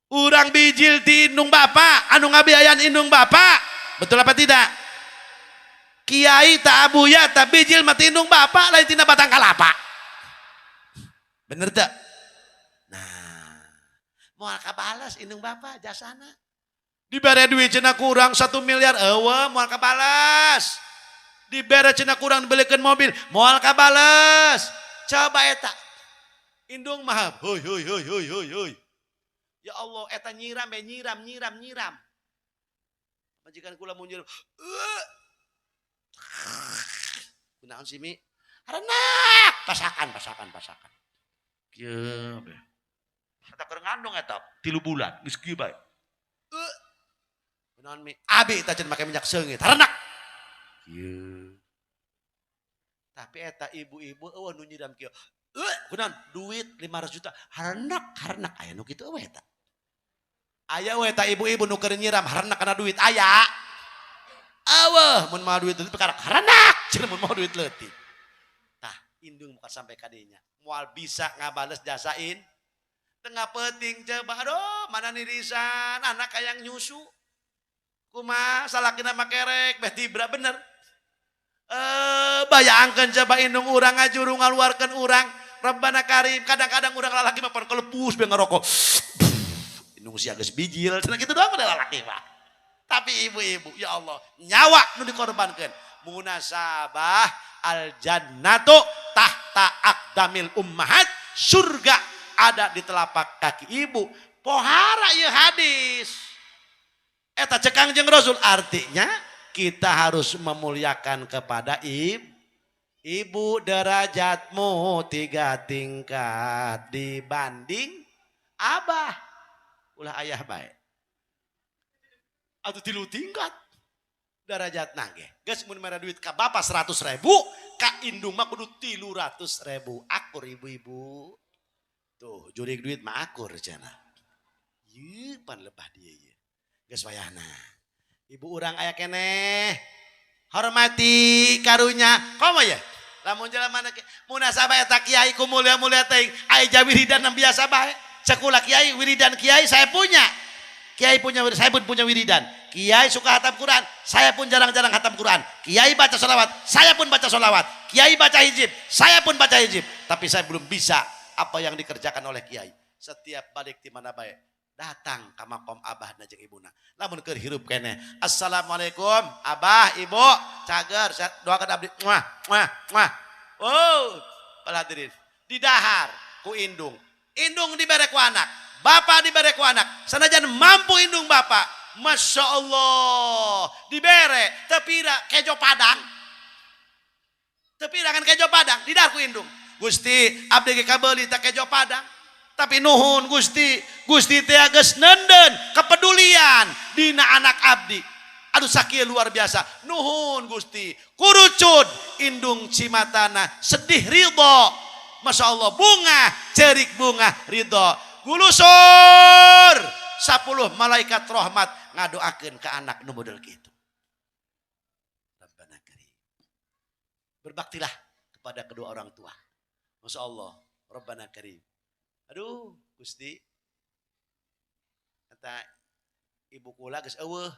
Urang bijil ti indung bapak, anu ngabiayan indung bapak. Betul apa tidak? Kiai tak abuya tak bijil mati indung bapak lain tina batang kalapa. Bener tak? Nah, moal kabalas indung bapak jasana. Dibere duit cenah kurang 1 miliar, euweuh, moal kabalas. Dibere cenah kurang dibelikan mobil, moal kabalas. Coba eta. Indung mah, hoi hoi hoi hoi hoi hoi. Ya Allah, eta nyiram be nyiram nyiram nyiram. Majikan kula mun nyiram. Kunaon sih, Mi? Harenak, pasakan pasakan pasakan. Kieu be. Eta keur ngandung eta 3 bulan, geus kieu bae. Kunaon, Mi? Abi eta cenah make minyak seungit, harenak. Kieu. Tapi eta ibu-ibu euweuh nu nyiram kieu. Kunaon? Duit 500 juta, harenak harenak, aya nu kitu euweuh eta. Aya we eta ibu-ibu nu keur nyiram harenak kana duit, aya. Awah, mun mawa duit leutik perkara haranak cenah mun mawa duit leutik. Tah, indung muka sampai kadinya. Moal bisa ngabales jasain. Tengah penting coba, aduh, mana nirisan anak hayang nyusu. Kumaha salakina mah kerek beh tibra bener. Eh, bayangkeun coba indung urang ngajuru ngaluarkeun urang. Rabbana karim, kadang-kadang urang lalaki mah pan kelepus be ngerokok. Indung sia geus bijil, cenah kitu doang pada lalaki mah. Tapi ibu-ibu, ya Allah, nyawa nu dikorbankeun. Munasabah al jannatu tahta aqdamil ummahat, surga ada di telapak kaki ibu. Pohara ieu hadis. Eta cek Kangjeng Rasul, artinya kita harus memuliakan kepada ibu. Ibu derajatmu tiga tingkat dibanding abah. Ulah ayah baik. Atau tilu tingkat derajat nage. Geus mun mere duit ka bapak 100 ribu, ka indung mah kudu 300 ribu. Akur, ibu-ibu? Tuh, jurig duit mah akur cenah. Ye pan lebah dia ye. Geus wayahna. Ibu urang aya keneh. Hormati, karunya. Komo ya? Lamun jelema mana munasabah eta kiai ku mulia-mulia teuing, aya wiridan biasa bae. Sekolah kiai, wiridan kiai saya punya. Kiai punya, saya pun punya wiridan. Kiai suka hatam Quran, saya pun jarang-jarang hatam Quran. Kiai baca sholawat, saya pun baca sholawat. Kiai baca hizib, saya pun baca hizib. Tapi saya belum bisa apa yang dikerjakan oleh kiai. Setiap balik di mana baik, datang ke makom abah jeung ibuna. Lamun keur hirup keneh. Assalamualaikum, abah, ibu, cager, doakan abdi. Muah, muah, muah. Oh, para hadirin. Didahar ku indung. Indung dibere ku anak, bapak dibere ku anak. Sanajan mampu indung bapak, Masya Allah, dibere, tepira kejo padang. Tepira kan kejo padang, didahar ku indung. Gusti, abdi ge kabeuli tak kejo padang. Tapi nuhun Gusti, Gusti teh geus nenden kepedulian dina anak abdi. Aduh, sakieu luar biasa. Nuhun Gusti. Kurucud indung cimatana sedih ridho. Masya Allah, bunga cerik bunga ridho. Gulusur 10 malaikat rahmat ngadoakeun ke anak nu model kitu. Rabbana karim. Berbaktilah kepada kedua orang tua. Masya Allah, Rabbana karim. Aduh, Gusti. Kata ibu kula geus euweuh.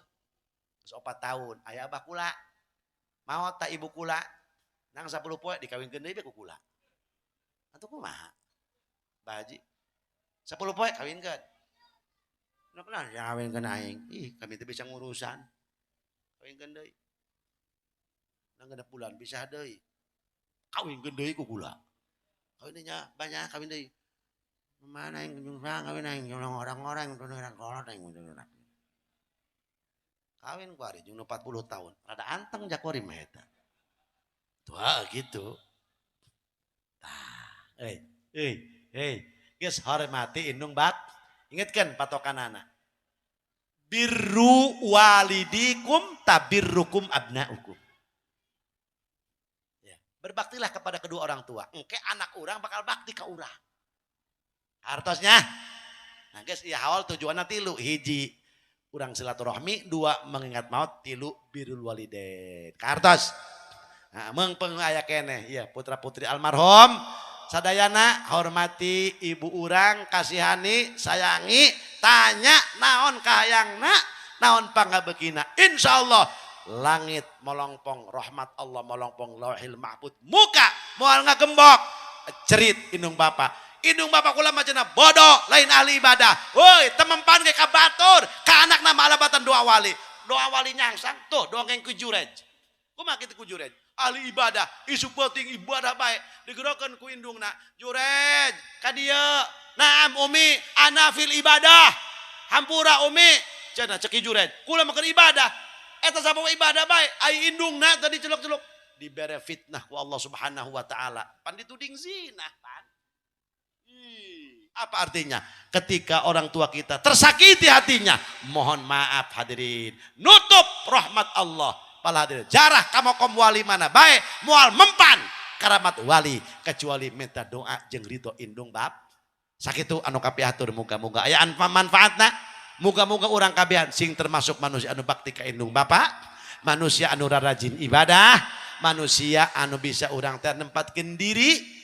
Geus 4 tahun, aya abah kula. Maot tak ibu kula. Nang 10 poe dikawinkeun deui ku kula. Atuh kumaha? Bah Haji. 10 poe kawinkeun. Nu kenal ya kawinkeun aing. Ih, kami teh bisa ngurusan. Kawinkeun deui. Nang 6 bulan bisa deui. Kawinkeun deui ku kula. Kawin nya banyak, kawin deui. Mana yang nyungsang kawin aing orang-orang orang kolot aing. Kawin ku ari jeung 40 tahun. Rada anteng jakori mah eta. Tuh gitu. Tah, euy, euy, euy. Geus hormati indung bak. Ingatkan patokan anak. Birru walidikum tabirrukum abnaukum. Ya, berbaktilah kepada kedua orang tua. Engke anak orang bakal bakti ke urang. Artosnya. Nah guys, ya awal tujuannya tilu. Hiji, urang silaturahmi. Dua, mengingat maut. Tilu, birrul walidain. Kartos. Nah, mengpeng aya keneh. Iya, putra putri almarhum. Sadayana hormati ibu urang, kasihani, sayangi, tanya naon kahayangna, naon pangabekina. Insya Allah langit molongpong rahmat Allah, molongpong lauhil mahfud muka moal ngagembok cerit indung bapak. Indung bapak kula mah cenah bodoh, lain ahli ibadah. Woi, temempan ke ka batur, ka anak nama alabatan doa wali. Doa wali nyangsang tuh dongeng ku Jurej. Kumaha kitu ku Jurej? Ahli ibadah, isu penting ibadah baik digerokeun ku indungna. Jurej, ka dieu. Naam umi, ana fil ibadah. Hampura umi, cenah cek Jurej. Kula mah keur ibadah. Eta sabab ibadah baik, ai indungna tadi celuk-celuk dibere fitnah ku Allah Subhanahu wa taala. Pan dituding zina, pan. Apa artinya? Ketika orang tua kita tersakiti hatinya, mohon maaf hadirin, nutup rahmat Allah. Pala hadirin, jarah kamu kom wali mana baik, mual mempan karamat wali kecuali minta doa jeung ridho indung bab. Sakitu anu kapihatur, muga-muga aya manfaatna. Muga-muga urang kabehan sing termasuk manusia anu bakti ka indung bapak. Manusia anu rajin ibadah, manusia anu bisa urang teh nempatkeun diri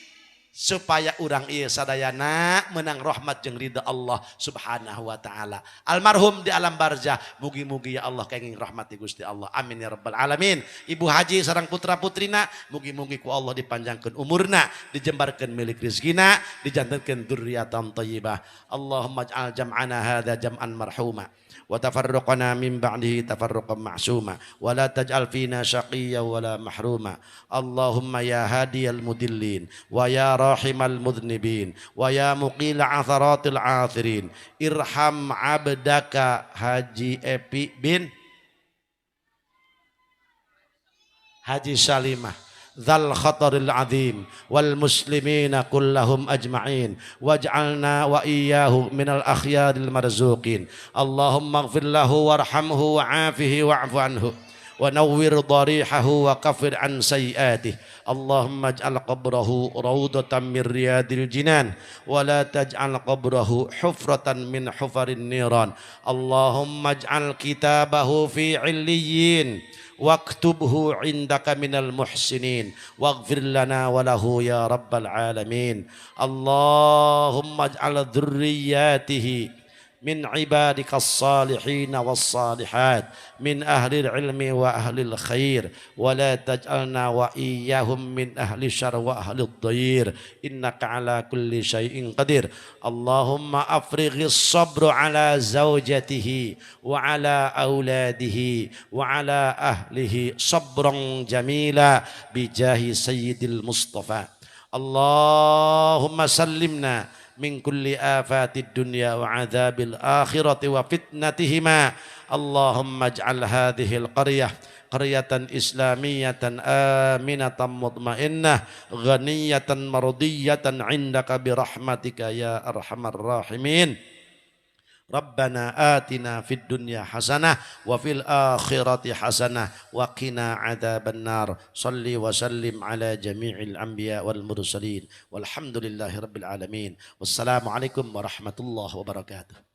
supaya urang ieu sadayana menang rahmat jeung ridha Allah Subhanahu wa taala. Almarhum di alam barzah mugi-mugi ya Allah kenging rahmat di Gusti Allah. Amin ya rabbal alamin. Ibu haji sareng putra putrina mugi-mugi ku Allah dipanjangkeun umurna, dijembarkeun milik rezekina, dijantenkeun dzurriatan thayyibah. Allahumma ij'al jam'ana hadza jam'an marhuma wa tafarruqana min ba'dihi tafarruqan ma'suma wa la taj'al fina syaqiyyan wa la mahruma. Allahumma ya hadiyal mudillin wa ya rahimal mudhnibin wa ya muqila atharatil athirin irham abdaka Haji Epi bin Haji Salimah dzal khataril azim wal muslimina kullahum ajma'in waj'alna wa iyyahu minal akhyaril marzuqin. Allahumma ighfir lahu warhamhu wa'afihi wa'fu anhu wa nawwir darihahu wa kafir an sayyiatih. Allahumma ij'al qabrahu raudatan min riyadil jinan wa la taj'al qabrahu hufratan min hufarin niran. Allahumma ij'al kitabahu fi 'illiyyin waktubhu indaka minal muhsinin waghfir lana wa lahu ya rabbal alamin. Allahumma ij'al dzurriyyatihi min ibadikas salihin was salihat min ahli ilmi wa ahli khair wa la taj'alna wa iyyahum min ahli syarr wa ahli dhair innaka ala kulli syai'in qadir. Allahumma afrighis sabr ala zawjatihi wa ala auladihi wa ala ahlihi sabran jamila bijahi sayyidil mustafa. Allahumma sallimna min kulli afatid dunya wa adzabil akhirati wa fitnatihima. Allahumma ij'al hadhil qaryah qaryatan islamiyatan aminatan mutmainnah ghaniyatan mardiyatan indaka birahmatika ya arhamar rahimin. Rabbana atina fid dunya hasanah wa fil akhirati hasanah wa qina adzaban nar. Salli wa sallim ala jami'il anbiya wal mursalin walhamdulillahi rabbil alamin. Wassalamu alaikum warahmatullahi wabarakatuh.